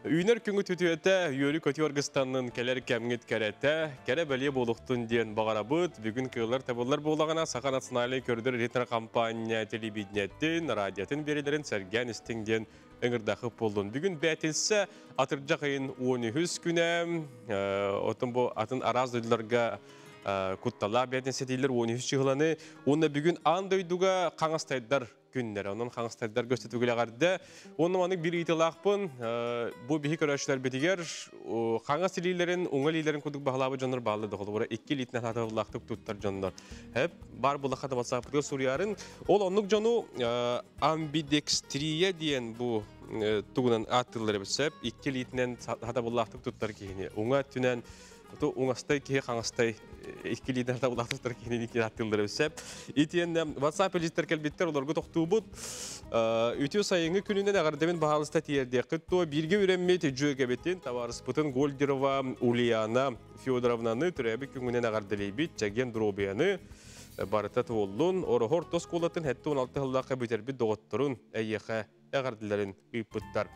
Үүнэр күҥҥүт үтүөтэ, үөрүү көтүү аргыстаннын кэлэр кэмҥит кэрэтэ, кэрэ бэлиэ буолуохтун диэн баҕарабыт. Бүгүн кыыллар табыллар буоллаҕына, Саха национальнай көрдөр ретро компания телевидениетин, радиотын биэрилэрин сэргээн истиҥ диэн ыҥырдахы буоллун. Бүгүн бээтинсэ атырдьах ыйын 13 күнэ, отон бу атын араас дойдуларга кутталаах бээтинсэ дииллэр 13 чыһыланы. Уонна бүгүн аан дойдуга хаҥастайдар күннэрэ. Онон хаҥастайдар көстөтүгүлэҕэрдэ. Онно маннык биир ыйытыылаахпын. Бу биһи көрөөччүлэрбитигэр хаҥас илиилэрин, уҥа илиилэрин курдук баһылаабыт дьоннор бааллар да холобура икки илиитинэн хатабыллаахтык туттар дьоннор. Хэп бар булахха да WhatsApp-ытыгар суруйарын. Ол оннук дьону амбидекстрия диэн бу тугунан ааттыыллар эбит сөп. Икки илиитинэн хатабыллаахтык туттар киһини. Уҥа өттүнэн то уҥастай киһи хаҥастай икки илиитинэн хатабыллаахтык туттар киһини икки ааттыыллар эбит сөп. Итиэннэ WhatsApp илдьиттэр кэлбиттэр олорго тохтуубут. Үтүө сайыҥҥы күнүнэн эҕэрдэбин баһаалыста тиэрдиэххит дуо? Бииргэ үөрэммит дьүөгэбитин, табаарыспытын Гольдерова Ульяна Федоровнаны төрөөбүт күҥҥүнэн эҕэрдэлиибит, чэгиэн доруобуйаны барыта туоллун, Ороһор орто оскуолатын 76 сыллаахха бүтэрбит доҕотторун эйиэхэ эҕэрдэлэрин ыыппыттар.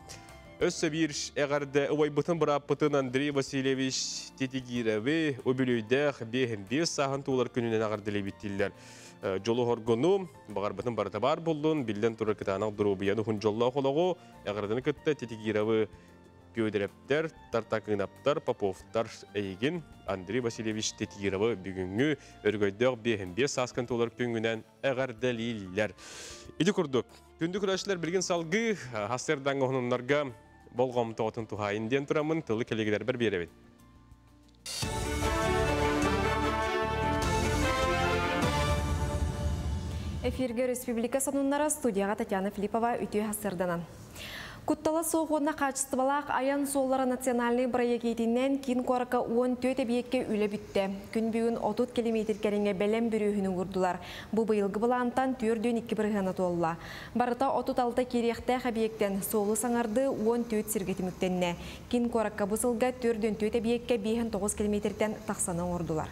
Өссө биир эҕэрдэ убайбытын бырааппытын Андрей Васильевич Титигировы үбүлүөйдээх 55 сааһын туолар күнүнэн эҕэрдэлиибит дииллэр. Дьолу-соргуну, баҕарбытын барыта баар буоллун, биллэн турар кытаанах доруобуйаны уһун дьоллоох олоҕу, эҕэрдэни кытта Титигировы Пёдерептэр, Тартакынаптар, Поповтар эйигин Андрей Васильевич Титигировы бүгүҥҥү өрөгөйдөөх 55 сааскын туолар күҥҥүнэн эҕэрдэлииллэр. Ити курдук, Күндү көрөөччүлэр билигин салгыы хастырдаҥҥа хонуннарга болҕомтоҕутун туһаайын диэн тураммын тылы кэлигилэрбэр биэрэбин. Эфиргэ республика сонуннара студияға Татьяна Филиппова үтүө хасырданан. Куттала суох уонна хаачыстыбалаах айан суоллара национальнай бырайыак иитинэн киин куоракка 14 эбийиэккэ үлэ бүттэ. Күн бүгүн 30 километр кэриҥэ бэлэм бүрүөһүнү уурдулар. Бу быйылгы былаантан 4,2 бырыһыана туолла. Барыта 36 киириэхтээх эбийиэктэн суолу саҥардыы 14 сиргэ түмүктэннэ. Киин куоракка бу сылга 4,4 эбийиэккэ 59 километртэн тахсаны оҥордулар.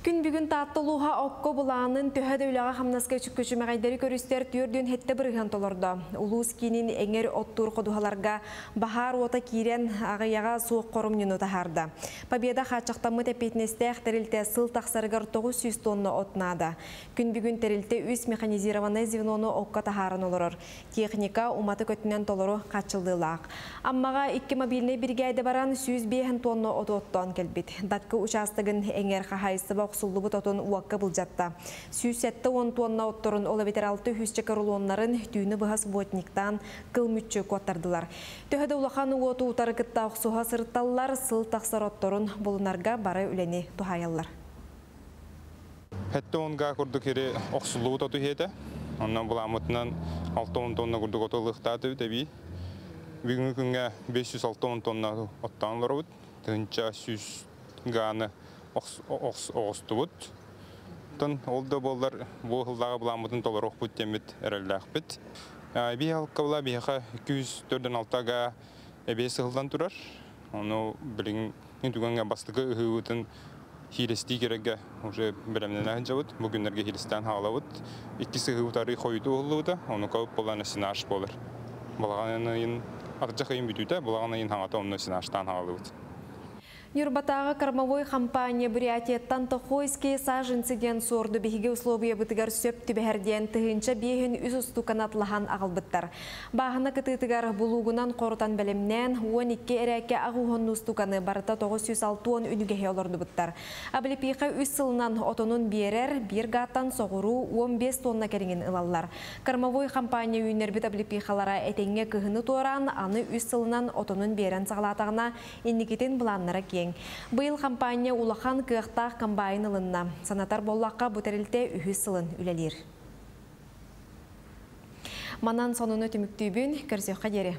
Күн бүгүн Таатта улууһа окко былаанын төһө да үлэҕэ-хамнаска күчүмэҕэйдэри көрүстэр 4,7% толордо. Улуус киинин эҥэр оттуур ходуһаларга баһаар уота киирэн аҕыйаҕа суох хоромньуну таһаарда. Победа хааччахтаммыт эппиэтинэстээх тэрилтэ сыл тахсарыгар 900 тонна от наада. Күн бүгүн тэрилтэ үс механизированнай звенону окко таһааран олорор. Техника уматык өттүнэн толору хааччыллыылаах. Аммаҕа икки мобильнай биригээдэ баран 105 тонна оту оттоон кэлбит. Даккы учаастагын эҥэр хаһаайыстыба охсуллубут отун уокка былдьатта. 170 тонна отторун ол эбэтэр 600 рулоннарын түүнү быһа субботниктаан кыл мүччү куоттардылар. Төһө да улахан уоту утары кытта охсуһа сырытталлар, сыл тахсар отторун булунарга бары үлэни туһаайаллар. 70 га курдук сири охсуллубут оту иһиэтэ. Онон былааммытынан 60 тонна курдук оту ылыахтаатыбыт эбии. Бүгүҥҥү күҥҥэ 560 тонна оттоон олоробут. 1100 гааны оҕустубут. Оттон ол да буоллар бу сыллааҕы былааммытын толоруохпут диэммит эрэллээхпит. Эбии аһылыкка була биһиэхэ 246 га эбиэс ыһыллан турар. Ону билигин түгэҥҥэ бастакы ыһыыбытын хиилэстии киирэргэ уже бэлэмнэнэ сылдьабыт. Бу күннэргэ хиилэстээн хаалабыт. Иккис ыһыыбыт арыы хойутуу уһуллубута. Онука буолан сенаж буолар. Балаҕан ыйын атырдьах ыйын бүтүүтэ, балаҕан ыйын хаҥата онно сенажтаан хаалабыт. Ньурбатааҕы кормовой компания Бурятияттан Тохойские саженцы диэн суорду биһиги условиябытыгар сөп түбэһэр диэн 1053 устууканы атылаһан аҕалбыттар. Бааһына кытыытыгар булуугунан хорутан бэлэмнээн, 12 эрээккэ 80 устууканы барыта 960 үнүгэһи олордубуттар. Облепиха үс сылынан отонун биэрэр, биир гааттан соҕуруу 15 тонна кэриҥин ылаллар. Кормовой компания үүннэрбит облепихалара этэҥҥэ кыһыны туораан, аны үс сылынан отонун биэрэн саҕалаатаҕына, инникитин былааннара киэҥ. Быйыл хампаанньа улахан кыахтаах комбайн ылынна. Санатар буоллахха, бу тэрилтэ үһүс сылын үлэлиир. Манан сонуну түмүктүүбүн, көрсүөххэ диэри.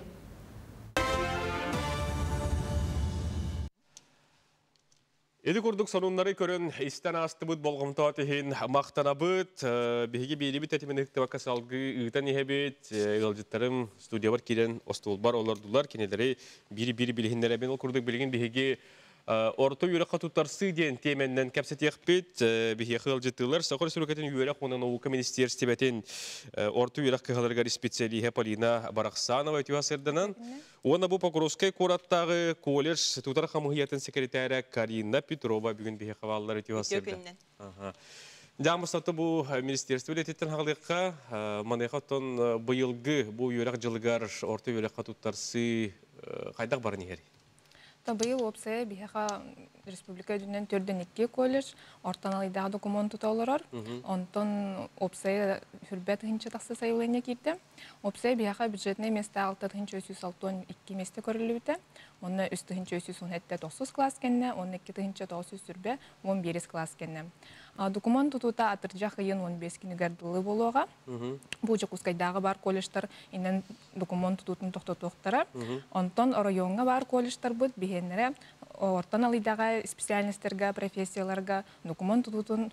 Ити курдук сонуннары көрөн истэн аастыбыт болҕомтоҕут иһин махтанабыт. Биһиги биэрибит тэтимин ыһыктыбакка салгыы ыытан иһэбит. Ыалдьыттарым студиябар киирэн остуолбар олордулар. Кинилэри биир-биир билиһиннэрэбин. Ол курдук билигин биһиги орто үөрэххэ туттарсыы диэн тиэмэннэн кэпсэтиэхпит. Биһиэхэ ыалдьыттыылар Саха Республикатын үөрэх уонна наука министиэристибэтин орто үөрэх кыһаларыгар специалиһэ Полина Барахсанова үтүө сырданан уонна бу Покровскай куораттааҕы колледж тутар хамыыһыйатын секретаря Карина Петрова бүгүн биһиэхэ бааллар үтүө сырдан. Дьаамыстаты бу министерство үлэтиттэн хаҕалыахха маныаха оттон быйылгы бу үөрэх дьылыгар орто үөрэххэ туттарсыы хайдах баран иһэрий? Быйыл уопсайа биһиэхэ республика үрдүнэн 42 колледж орто анал идэҕэ докумуон тута олорор. Онтон уопсайа 120 тыһыынча тахса сайабылыанньа киирдэ. Уопсайа биһиэхэ бюджетнай миэстэ 6362 миэстэ көрүллүбүтэ. Онно 3317 тохсус кылаас кэннэ, уонна 2920 11 кылаас кэннэ. Докумуон тутуута атырдьах ыйын 15 күнүгэр дылы буолуоҕа. Бу Дьокуускайдааҕы баар колледжтар иннэн докумуон тутуутун тохтотуохтара. Онтон оройуоҥҥа баар колледжтарбыт биһиэннэрэ орто анал идэҕэ специальностарга, профессияларга документ тутуутун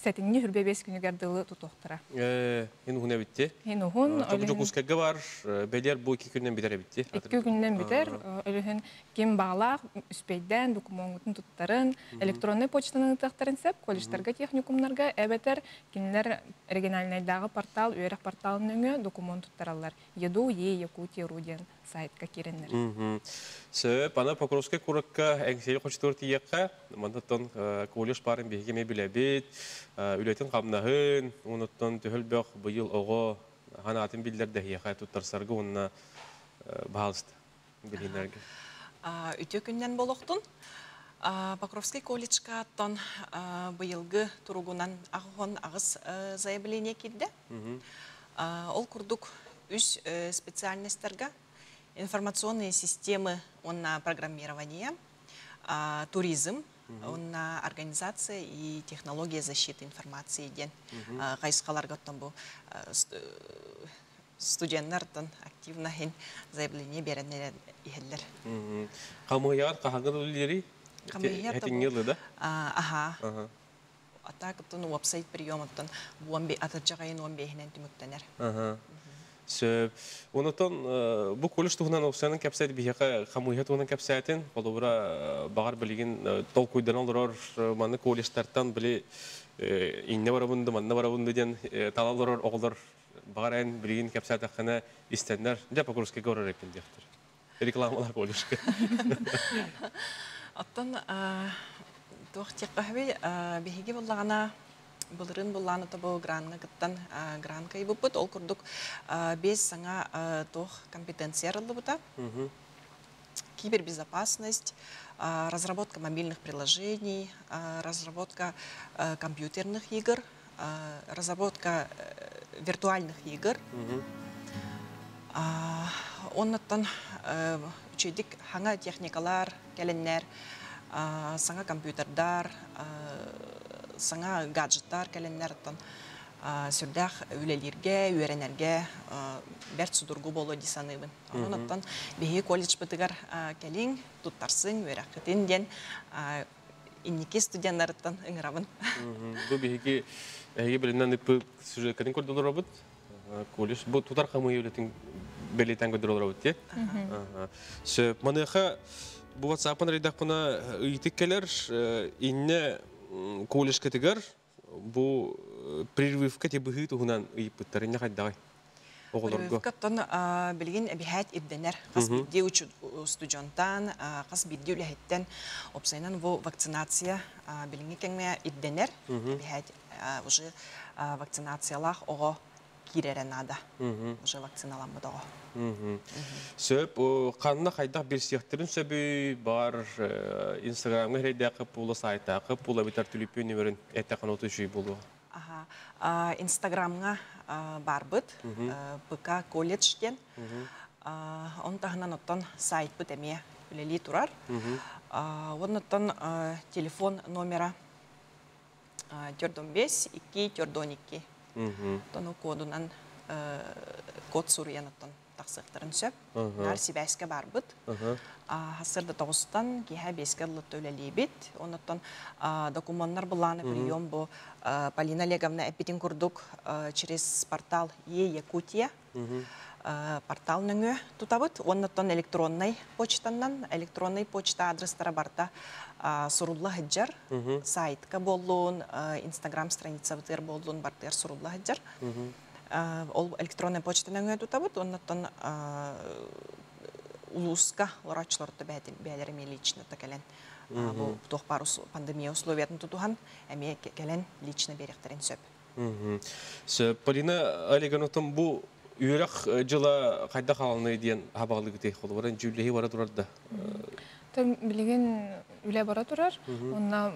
сэтинньи 25 күнүгэр дылы тутуохтара. Ин уһун эбитти. Ин уһун. Дьокуускайга бар, бэлиэр бу 2 күнүнэн бүтэр эбитти. 2 күнүнэн бүтэр. Өлүһүн ким баҕалаах үспэйдээн докумуоҥҥутун туттарын, электроннай почтанан ыытыахтарын сөп, колледжтарга, техникумнарга, эбэтэр кинилэр региональнайдааҕы портал, үөрэх порталын нөҥүө докумуон туттараллар. Еду, Е, Якутия.ру диэн сайтка киирэннэр. Сөп, аны Покровскай куоракка Эҥсиэли хочотугар тиийиэххэ, мантан колледж баарын биһиги эмиэ билэбит, үлэтин-хамнаһын, онуттан төһөлбөх быйыл оҕо ханаатын биллэр дэһиэхэ туттарсарга уонна баһаалыста билиһиннэргэ. Үтүө күннэн болохтун. Покровский колледжка оттон быйылгы туругунан 88 заявление киирдэ. Ол курдук үс специальностарга информационные системы уонна программирование, туризм, уонна организация и технология защиты информации диэн хайысхаларга оттон бу студенттартан активно хин заявление береннер иһэллэр. Хамыйар хаһаҥҥы үлэлиирий? Хамыйар Этиҥҥи да? Аха. Атак оттон уопсай прием оттон атырдьах айын 15-инэн түмүктэнэр. Сөп. Онотон бу колледж туһунан опсанын кэпсэт биһиэхэ хамыыһа туһунан кэпсээтин, холобура баҕар билигин толкуйдан олорор манны колледжтартан били инне барабынды, манна барабынды диэн тала олорор оҕолор баҕар эн билигин кэпсээтэххинэ истэннэр, дьэ Покровскайга барар эппин диэхтэр. Рекламалар колледжка. Оттон туох диэххэ биһиги буллаҕына былырын буллааны тобу гранга кыттан гран кыйбыппыт. Ол курдук бес саҥа туох компетенция арыллыбыта. Кибербезопасность, разработка мобильных приложений, разработка компьютерных игр, разработка виртуальных игр. Оннуттан үчүгэй хаҥа техникалар, кэлэннэр, саҥа компьютердар, саҥа гаджеттар кэлэннэр оттон сүрдээх үлэлииргэ, үөрэнэргэ бэрт судургу буолуо дии саныыбын. Онон оттон биһиги колледжбытыгар кэлиҥ, туттарсыҥ, үөрэххитин диэн инники студеннарыттан ыҥырабын. Бу биһиги эһиги билинэн ыппы сюжеткатын көрдөлөр Колледж бу тутар хамыйы үлэтин бэлиэтэн көрдөрөлөр те. Сөп. Маныаха бу WhatsApp-ын редакпына ыйытык кэлэр инне колледжкатыгар бу прививка те быһыы туһунан ыйыппыттар инне хайдагай оҕолорго. Прививка билигин эбиһээт ирдэнэр. Хас биирдии студентан, хас биирдии үлэһиттэн опсайынан бу вакцинация билиҥҥи кэмҥэ ирдэнэр. Эбиһээт уже вакцинациялаах оҕо киирэрэ наада. Уже вакциналаммыт оҕо. Сөп, ханна хайдах билсиэхтэрин сөбүй бар Инстаграмҥа херейдээххэ буола сайтаахха буола битар түлүпүөн нөмерин эттэххин оту үчүй буолуо. Аха. Инстаграмҥа барбыт ПК колледж диэн. Он таһынан оттон сайтпыт эмиэ үлэлии турар. Оннуттан телефон номера 45 2 42. Тону кодунан код суруйан оттон тахсыахтарын сөп. Нар сибээскэ барбыт. Хасырда 9-тан киһэ 5-ке ыллытта үлэлиибит. Оннуттан документнар булааны прием бу Полина Олеговна эппитин курдук через портал Е Якутия портал нөҥүө тутабыт. Оннуттан электронный почтаннан электронный почта адрестара барта сурулла сылдьар. Сайтка боллун, Инстаграм страница бытыр боллун бартыгар сурулла сылдьар. Ол электронный почта нөҥүө тутабыт. Оннуттан улууска олорооччуларда бээлер эми лично кэлэн бу туох бар пандемия условиятын тутуһан эмиэ кэлэн лично беректерин сөп. Сөп, Полина Олеговна бу үөрэх дьыла хайдах хааланы диэн хабаҕалыгыты холобуран дьүүллэһи бара турар да. Тон билигин үлэ бара турар. Онна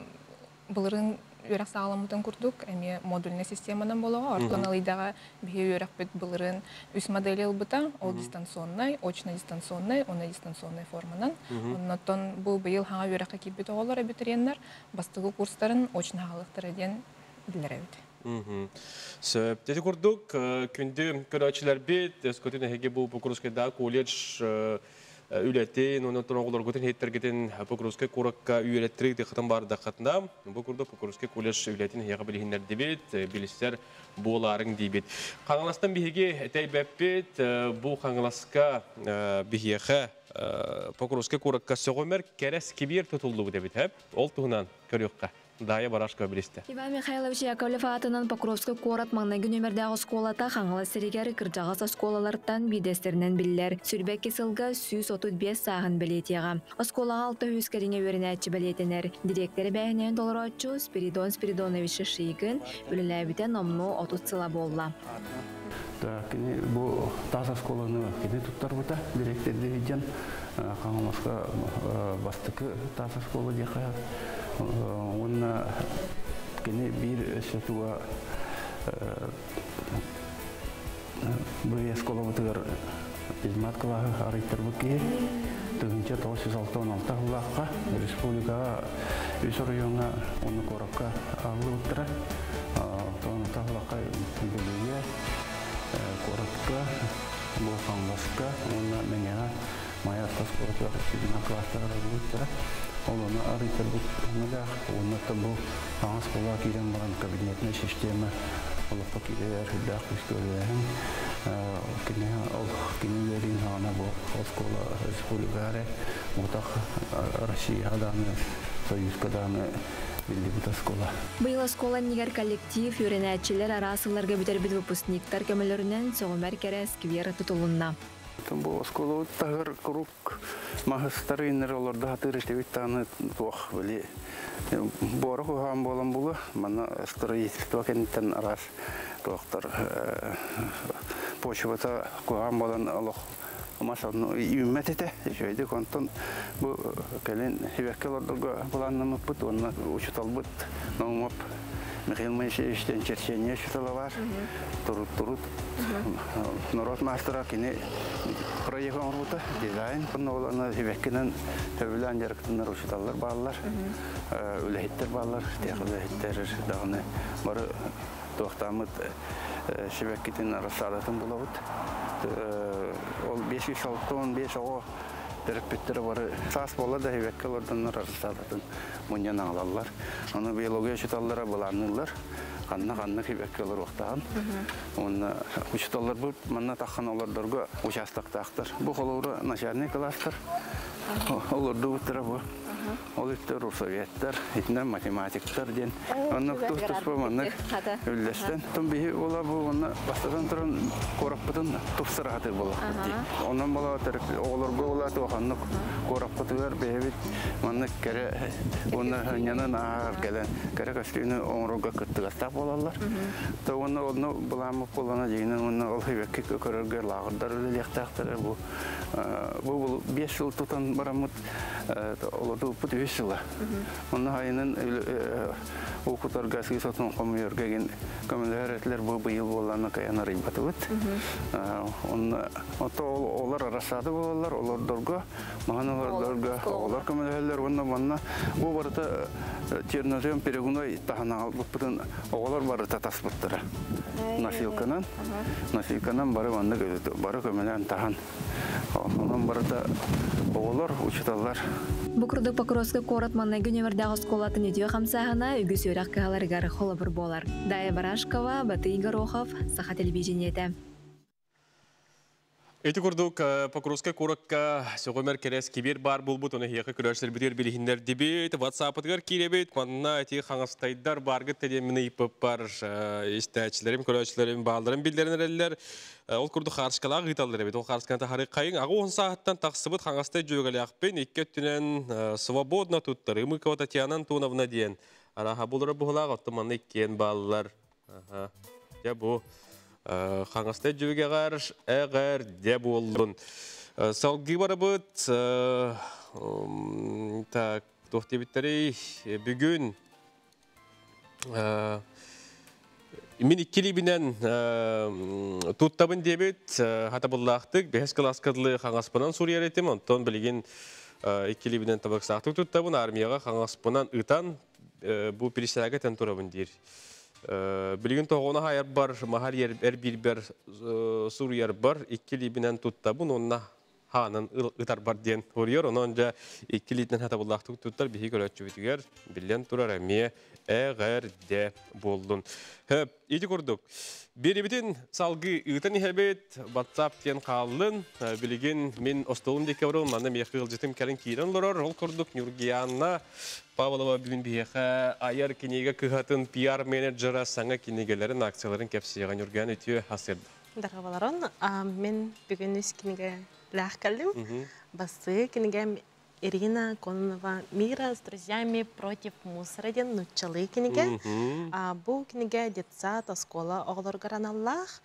былырын үөрэх сааламмытын курдук эмиэ модульный системанан болоҕо. Ортон алыйдаҕа биһи үөрэхпит былырын үс модели ылбыта. Ол дистанционный, очно-дистанционный, онно дистанционный форманан. Оннотон бу быйыл хаҥа үөрэххэ киирбит оҕолор абитуриеннар бастыгы курстарын очно хаалыктара диэн билэребит. Сөп. Дети курдук күндү көрөөчүлэрбит, өскөтүн эһиги бу Покровскайдааҕы колледж үлэтин, онон оҕолоргутун хеттергитин Покровскай куоракка үөрэттирик дыхатын бардахатына, бу курдук Покровскай колледж үлэтин хияға билиһиннэрдибит, билиссер буолаарыҥ диибит. Хаҥаластан биһиги этэйбэппит, бу Хаҥаласка биһиэхэ Покровскай куоракка сөҕүмэр кэрэ скибиэр тутуллубут эбит, ол туһунан көрүөххэ. Дая Барашкова билистэ. Иван Михайлович Яковлев аатынан Покровскай куорат маҥнайгы нүөмэрдээх оскуолата Хаҥалас сиригэр кырдьаҕас оскуолалартан биирдэстэринэн биллэр. 22 сылга 135 сааһын бэлиэтиэҕэ. Оскуолаҕа 600 кэриҥэ үөрэнээччи бэлиэтэнэр. Дириэктэр эбээһинэһин толорооччу Спиридон Спиридонович Шишигин үлэлээбитэ номнуо 30 сыла буолла. Кини бу таас оскуоланы кини туттарбыта, дириэктэрдии сылдьан Хаҥаласка бастакы таас оскуола диэххэ. Уонна кини биир өссө туга бу оскуолабытыгар физмат кылааһы арыйтарбыт киһи 1966 сыллаахха республикаҕа үс оройуоҥҥа уонна куоракка аһыллыбыттара. Алта сыллаахха Бүлүүгэ, куоракка, бу Хаҥаласка уонна Мэҥэҕэ Майа орто оскуолатыгар физмат кылаастар арыллыбыттара. Ол ону арыйтарбыт өҥөлөөх уонна бу саҥа оскуолаҕа киирэн баран кабинетнай система олоххо киирэр үрдээх күүскэ үлэлээһин кини ол кини үөриин саҕана бу оскуола республикаҕа эрэ мутах Россияҕа даҕаны Союзка даҕаны биллибит оскуола. Быйыл оскуола иннигэр коллектив, үөрэнээччилэр араас сылларга бүтэрбит выпускниктар көмөлөрүнэн сөҕүмэр кэрэ сквер тутулунна. Бу оскуолабыт таһыгар куруук маһыстар иннэр олордо сатыыр этибит даҕаны туох били буора куһаҕан буолан буолуо манна строительство кэнниттэн араас туохтар почвата куһаҕан буолан олох мас үүммэт этэ үчүгэйдик онтон бу кэлин сибэкки олордорго былааннаммыппыт уонна учууталбыт Наумов Михаил Моисеевич диэн черчение учуутала баар турут турут норуот маастара кини проект оҥорбута дизайн онно сибэккинэн сөбүлээн дьарыктанар учууталлар бааллар үлэһиттэр бааллар тех үлэһиттэр даҕаны бары туохтааммыт сибэккитин рассадатын булабыт ол 565 оҕо төрөппүттэрэ бары саас буолла да сибэкки олордоннор рассадатын мунньан аҕалаллар. Ону биология учууталлара былаанныыллар. Ханна ханна сибэкки олоруохтааҕын. Уонна учууталларбыт манна таххан олордорго участоктаахтар. Бу холобура начальный класстар олордубуттара бу. Ол иттер русоведтар, итинэн математиктар диэн. Оннук тус-туспа маннык үллэстэн. Тон биһи була бу онно бастатан туран куораппытын тупсара сатыыр буоллахпыт дии. Онон була оҕолорго була туоханнык куораппытыгар бэйэбит маннык кэрэ уонна сынньанан ааһар кэлэн кэрэ көстүүнү оҥорорго кыттыгастаах буолаллар. То уонна онно былааммыт буоллана дьиҥинэн уонна ол сибэкки көрөргө лааҕырдар үлэлиэхтээхтэрэ бу бу 5 сыл тутан бараммыт олордубуппут үһүс сыла. Онно хайынан уу кутарга сыыс отун хомуйарга гин көмөлөһөр этилэр бу быйыл буоллаана кайан арыйбатыбыт. Онно ото олор рассада буолаллар, олордорго, маһан олордорго оҕолор көмөлөһөллөр уонна манна бу барыта чернозем перегной таһан аҕалбыппытын оҕолор барыта таспыттара. Носилканан, носилканан бары маннык бары көмөлөөн таһан Онон барыта оҕолор, учууталлар. Бу курдук Покровскай куорат маҥнайгы нүөмэрдээх оскуолатын үтүө хамсааһына үгүс үөрэх кыһаларыгар холобур буолар. Дая Барашкова, Батый Горохов, Саха телевидениетэ. Ити курдук Покровскай куоракка сөҕүмэр кэрэс кибиэр баар буолбут, оны эһиэхэ көрөөччүлэрбитигэр билиһиннэрдибит. WhatsApp-ытыгар киирэбит, манна ити хаҥастайдар бааргыт диэн ыйыппыппар истээччилэрим, көрөөччүлэрим баалларын биллэрэн эрэллэр. Ол курдук хаарыскалаах ыыталлар эбит. Ол хаарысканы таһары хайыҥ аҕа уон сааһыттан тахсыбыт хаҥастай дьүөгэлээхпин икки өттүнэн свободно туттар. Ымыкова Татьяна Антоновна диэн. Араха булара буһулаах, оттон манна иккиэн бааллар. Дьэ бу хаҥастай дьүөгэҕэр эҕэрдэ буоллун. Салгыы барабыт. Так, туох диэбиттэрий? Бүгүн Мин иккилиибинэн туттабын диэбит хатабыллаахтык бэһис кылааска дылы хаҥаспынан суруйар этим, онтон билигин иккилиибинэн табыксаахтык туттабын, армияҕа хаҥаспынан ытан бу присяга этэн турабын диир. Билигин тоҕону хаайарбар, маһар эрбиирбэр суруйарбар иккилиибинэн туттабын уонна Хаанын ытарбар диэн суруйар. Онон дьэ икки илиитинэн хатабыллаахтык туттар биһи көрөөччүбүтүгэр биллэн турар эмиэ эҕэрдэ буоллун. Хөп, ити курдук. Биэрибитин салгыы ыытан иһэбит. WhatsApp диэн хааллын. Билигин мин остуолум диэки барабын. Манна миэхэ ыалдьытым кэлин киирэн олорор. Ол курдук Ньургианна Павлова бүгүн биһиэхэ айар кинигэ кыһатын пиар-менеджера саҥа кинигэлэрин, акцияларын кэпсиэҕэ. Ньургиан үтүө сарсыарда. Дарҕабаларын мин бүгүн үс кинигэлээх кэллим. Бастыы кинигэм Ирина Кононова «Мира с друзьями против мусора» диэн нууччалыы кинигэ. Бу кинигэ детсад, оскуола оҕолоругар аналлаах.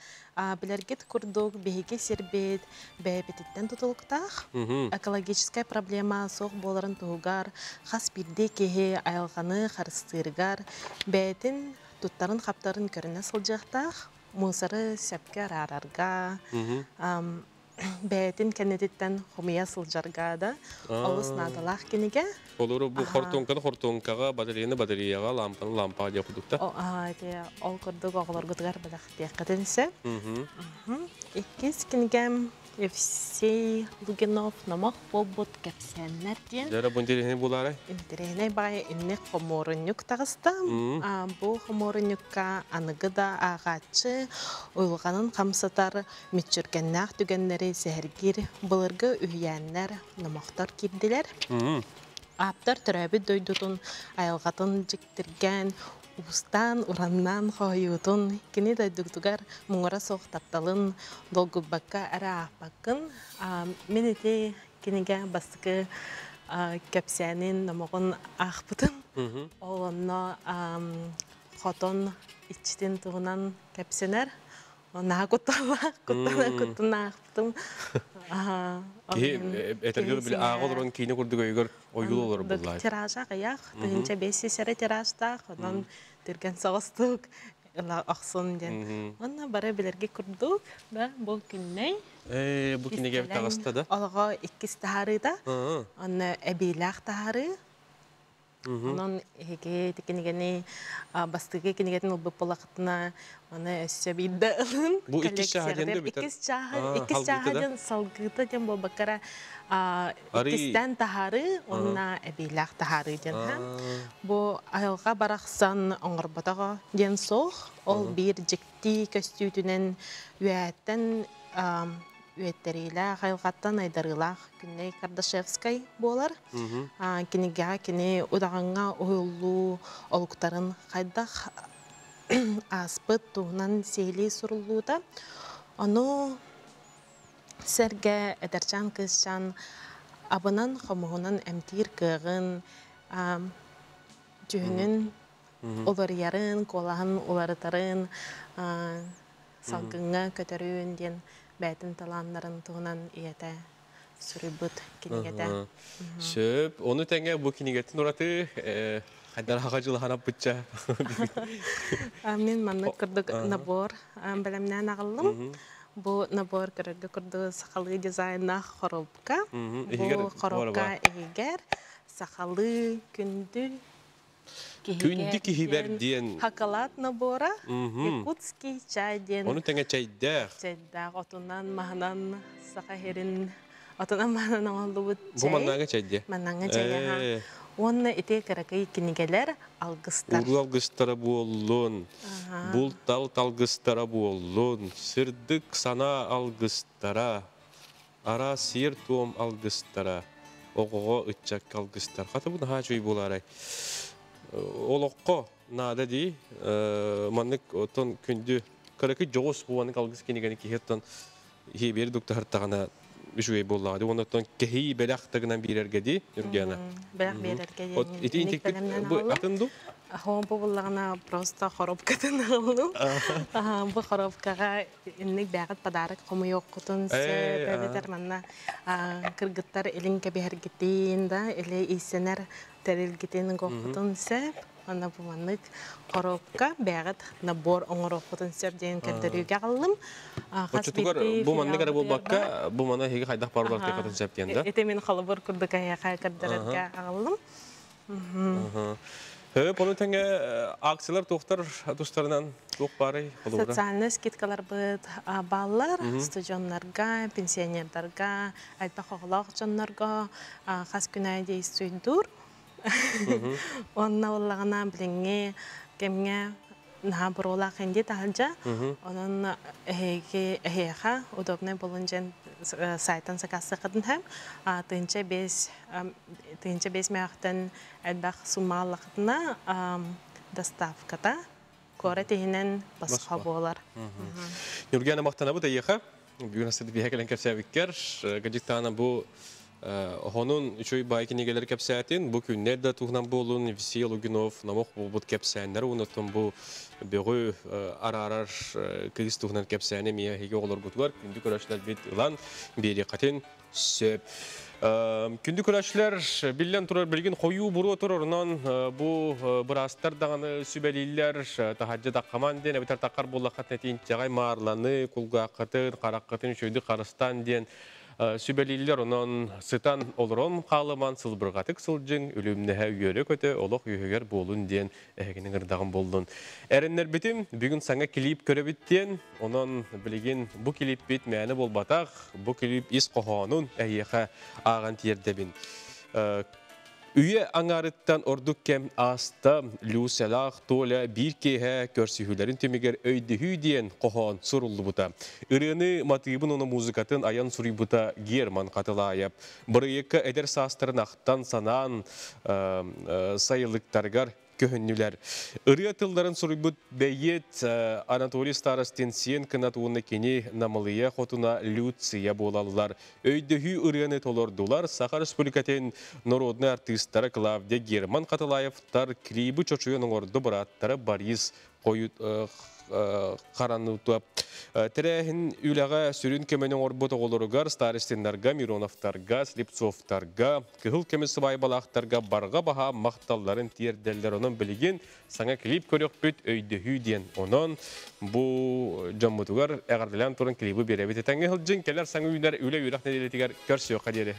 Билэргит курдук, биһиги сирбит бэйэбититтэн тутулуктаах. Экологическай проблема суох буоларын туһугар хас биирдии киһи айылҕаны харыстыырыгар бэйэтин туттарын-хаптарын көрүнэ сылдьыахтаах. Мусоры сөпкө араарарга, бэйэтин кэннититтэн хомуйа сылдьарга да олус наадалаах кинигэ. Олору бу хортуоҥканы хортуоҥкаҕа, батареяны батареяҕа, лампаны лампаҕа диэх курдук да? Ол курдук оҕолоргутугар бэлэхтиэххитин сөп. Иккис кинигэм Евсей Лугинов «Номох буолбут кэпсээннэр» диэн. Дьэ, бу интэриэһинэй буолаарай? Интэриэһинэй баҕайы инник хомуурунньук таҕыста. Бу хомуурунньукка аныгы да ааҕааччы уйулҕанын хамсатар мүччүргэннээх түгэннэри сэһэргиир былыргы үһүйээннэр, номохтор киирдилэр. Ааптар төрөөбүт дойдутун айылҕатын дьиктиргээн, уустаан, ураннаан хоһуйуутун, кини дойдутугар муҥура суох тапталын долгуйбакка эрэ аахпаккын. Мин ити кинигэ бастакы кэпсээнин, номоҕун аахпытым. Ол онно хотон иччитин туһунан кэпсэнэр. Наһаа кутталлаах, куттана куттанаахпытым. Киһи этэргэ били ааҕа олорон киинэ курдук өйүгэр ойуулуу олорор буоллаа. Тиража аҕыйах, 1500 эрэ тиражтаах, онон түргэн соҕустук ыла охсун диэн. Уонна бары билэргэ курдук, да, бу күннэй. Ээ, бу кинигэ таҕыста да? Олоҕо иккис таһаарыыта. Онно эбиилээх таһаарыы. Онон эһиги ити кинигэни бастакы кинигэтин ылбыт буоллаххытына, маны өссө биирдэ ылын. Бу иккис чааһа диэн да Иккис чааһа, иккис чааһа диэн салгыыта диэн буолбаккара иккистээн таһаарыы уонна эбиилээх таһаарыы диэн. Бу айылҕа барахсан оҥорботоҕо диэн суох. Ол биир дьикти көстүүтүнэн үөһэттэн үөттэриилээх, айылҕаттан айдарыылаах Күннэй Кардашевскай буолар. Кинигэҕэ кини удаҕаҥҥа уһуллуу олуктарын хайдах ааспыт туһунан сиһилии суруллуута. Ону сэргэ эдэрчээн кыысчаан абынан, хомуһунан эмтиир кыаҕын, дьүһүнүн уларыйарын, куолаһын уларытарын, салгыҥҥа көтөрүүн диэн бэйэтин талааннарын туһунан ийэтэ суруйбут кинигэтэ. Сөп. Ону тэҥэ бу кинигэтин ураты хайдар хаха дьылаһанаппытча. Мин маннык курдук набор бэлэмнээн аҕаллым. Бу набор көрөргө курдук сахалыы дизайннаах хоруопка. Бу хоруопка иһигэр сахалыы күндү Күндү киһибэр диэн Хакалат набора, якутский чай диэн. Ону тэҥэ чэйдээх. Чэйдээх отунан, маһынан саха сирин отунан маһынан оҥоһуллубут чэй. Бу маннааҥы чэй диэ. Маннааҥы чэй аха. Уонна ити кыракый кинигэлэр алгыстар. Уруу алгыстара буоллун, булт-алт алгыстара буоллун, сырдык санаа алгыстара, араас сиэр-туом алгыстара, оҕоҕо ыччакка алгыстар. Хата бу наһаа үчүгэй буолаарай. Олоххо наада дии. Маннык оттон күндү кыракый дьоҕус буолан алгыс кинигэни киһи оттон иһиэбиэр дуктаһартаҕына үчүгэй буоллаҕа дии. Уонна оттон кэһии бэлэх да гынан биэрэргэ дии, Ньургиана. Бэлэх биэрэргэ диэн Ити интикпит бу атын ду? Аһоо бу буллаҕына просто коробкатын аҕаллым. Бу коробкаҕа инник бэҕит подарок хомуйуоххутун сөп эбэтэр манна кыргыттар илин кэбиһэргитин да или ииссэнэр тэрилгитин угуоххутун сөп. Онно бу маннык коробка бэҕит набор оҥоруоххутун сөп диэн көрдөрүүгэ аҕаллым. Оччотугар бу маннык эрэ буолбакка, бу маны эһиги хайдах баар буолар сөп диэн да? Ити мин холобур курдук эһиэхэ көрдөрөргө аҕаллым. Хөп, оны тэҥэ акциялар туохтар тустарынан туох баарый холобура? Социальный скидкаларбыт бааллар студеннарга, пенсионердарга, элбэх оҕолоох дьоннорго хас күн аайы действуйдуур. Онно буоллаҕына билиҥҥи кэмҥэ наһаа буруолаах инди таһырдьа. Онон эһиги эһиэхэ удобнай буолун дьэн сайтан сакаастыаххытын һэм. 1005 мөөхтөн элбэх суммааллахытына доставката куорат иһинэн босхо буолар. Ньургуяна махтанабыт эйиэхэ. Бүгүн астыды биһэ кэлэн кэпсээбиккэр. Гаджиктаана бу Хонун үчүгэй баай кинигэлэр кэпсээтин, бу күннэр да туһунан буолун, Евсей Лугинов номох буолбут кэпсээннэр уоннаттан бу бөҕү араарар кыыс туһунан кэпсээни эмиэ эһиги оҕолоргутугар күндү көрөөччүлэрбит ылан биэриэххитин сөп. Күндү көрөөччүлэр, биллэн турар, билигин хойуу буруо турар, онон бу быраастар даҕаны сүбэлииллэр, таһырдьа таххаман диэн, эбэтэр таххар буоллаххытына тиинчэҕэй маарланы, кулгааххытын, хараххытын үчүгэйдик харыстаан диэн сүбэлииллэр, онон сытан олорон хаалыман, сылбырҕатык сылдьыҥ, үлүмнэһэ үөрэ-көтө олох үөһүгэр буолун диэн эһигини ыҥырдаҕым буоллун. Эрэннэрбитим, бүгүн саҥа клип көрөбүт диэн, онон билигин бу клиппит мээнэ буолбатах, бу клип ис хоһоонун эһиэхэ ааҕан тиэрдэбин. Үйэ аҥаарыттан ордук кэм ааста, Люсялаах Толя биир киэһэ көрсүһүүлэрин түмүгэр Өйдөһүү диэн хоһоон суруллубута. Ырыаны матыыбын уонна музыкатын айан суруйбута Герман Хатылаайап. Бырайыакка эдэр саастарын ахтан-санаан сайылыктарыгар көһүннүлэр. Ырыа тылларын суруйбут бэйиэт Анатолий Старостин сиэн кынат уонна кини Намылыйа хотуна Люция буолаллар. Өйдөһүү ырыаны толордулар Саха Республикатын народнай артыыстара Клавдия Герман Хатылаевтар клибы чочуйан оҥорду бырааттара Борис Харанутуап. Тэрээһин үлэҕэ сүрүн көмөнү оҥорбут оҕолоругар Старостиннарга, Мироновтарга, Слепцовтарга, Кыһыл көмүс сыбаайбалаахтарга барҕа баһаам махталларын тиэрдэллэр. Онон билигин саҥа клип көрүөхпүт өйдөһүү диэн. Онон бу дьоммутугар эҕэрдэлээн туран клибы биэрэбит. Этэҥҥэ сылдьыҥ, кэлэр саҥа үүнэр үлэ үөрэх нэдиэлэтигэр көрсүөххэ диэри.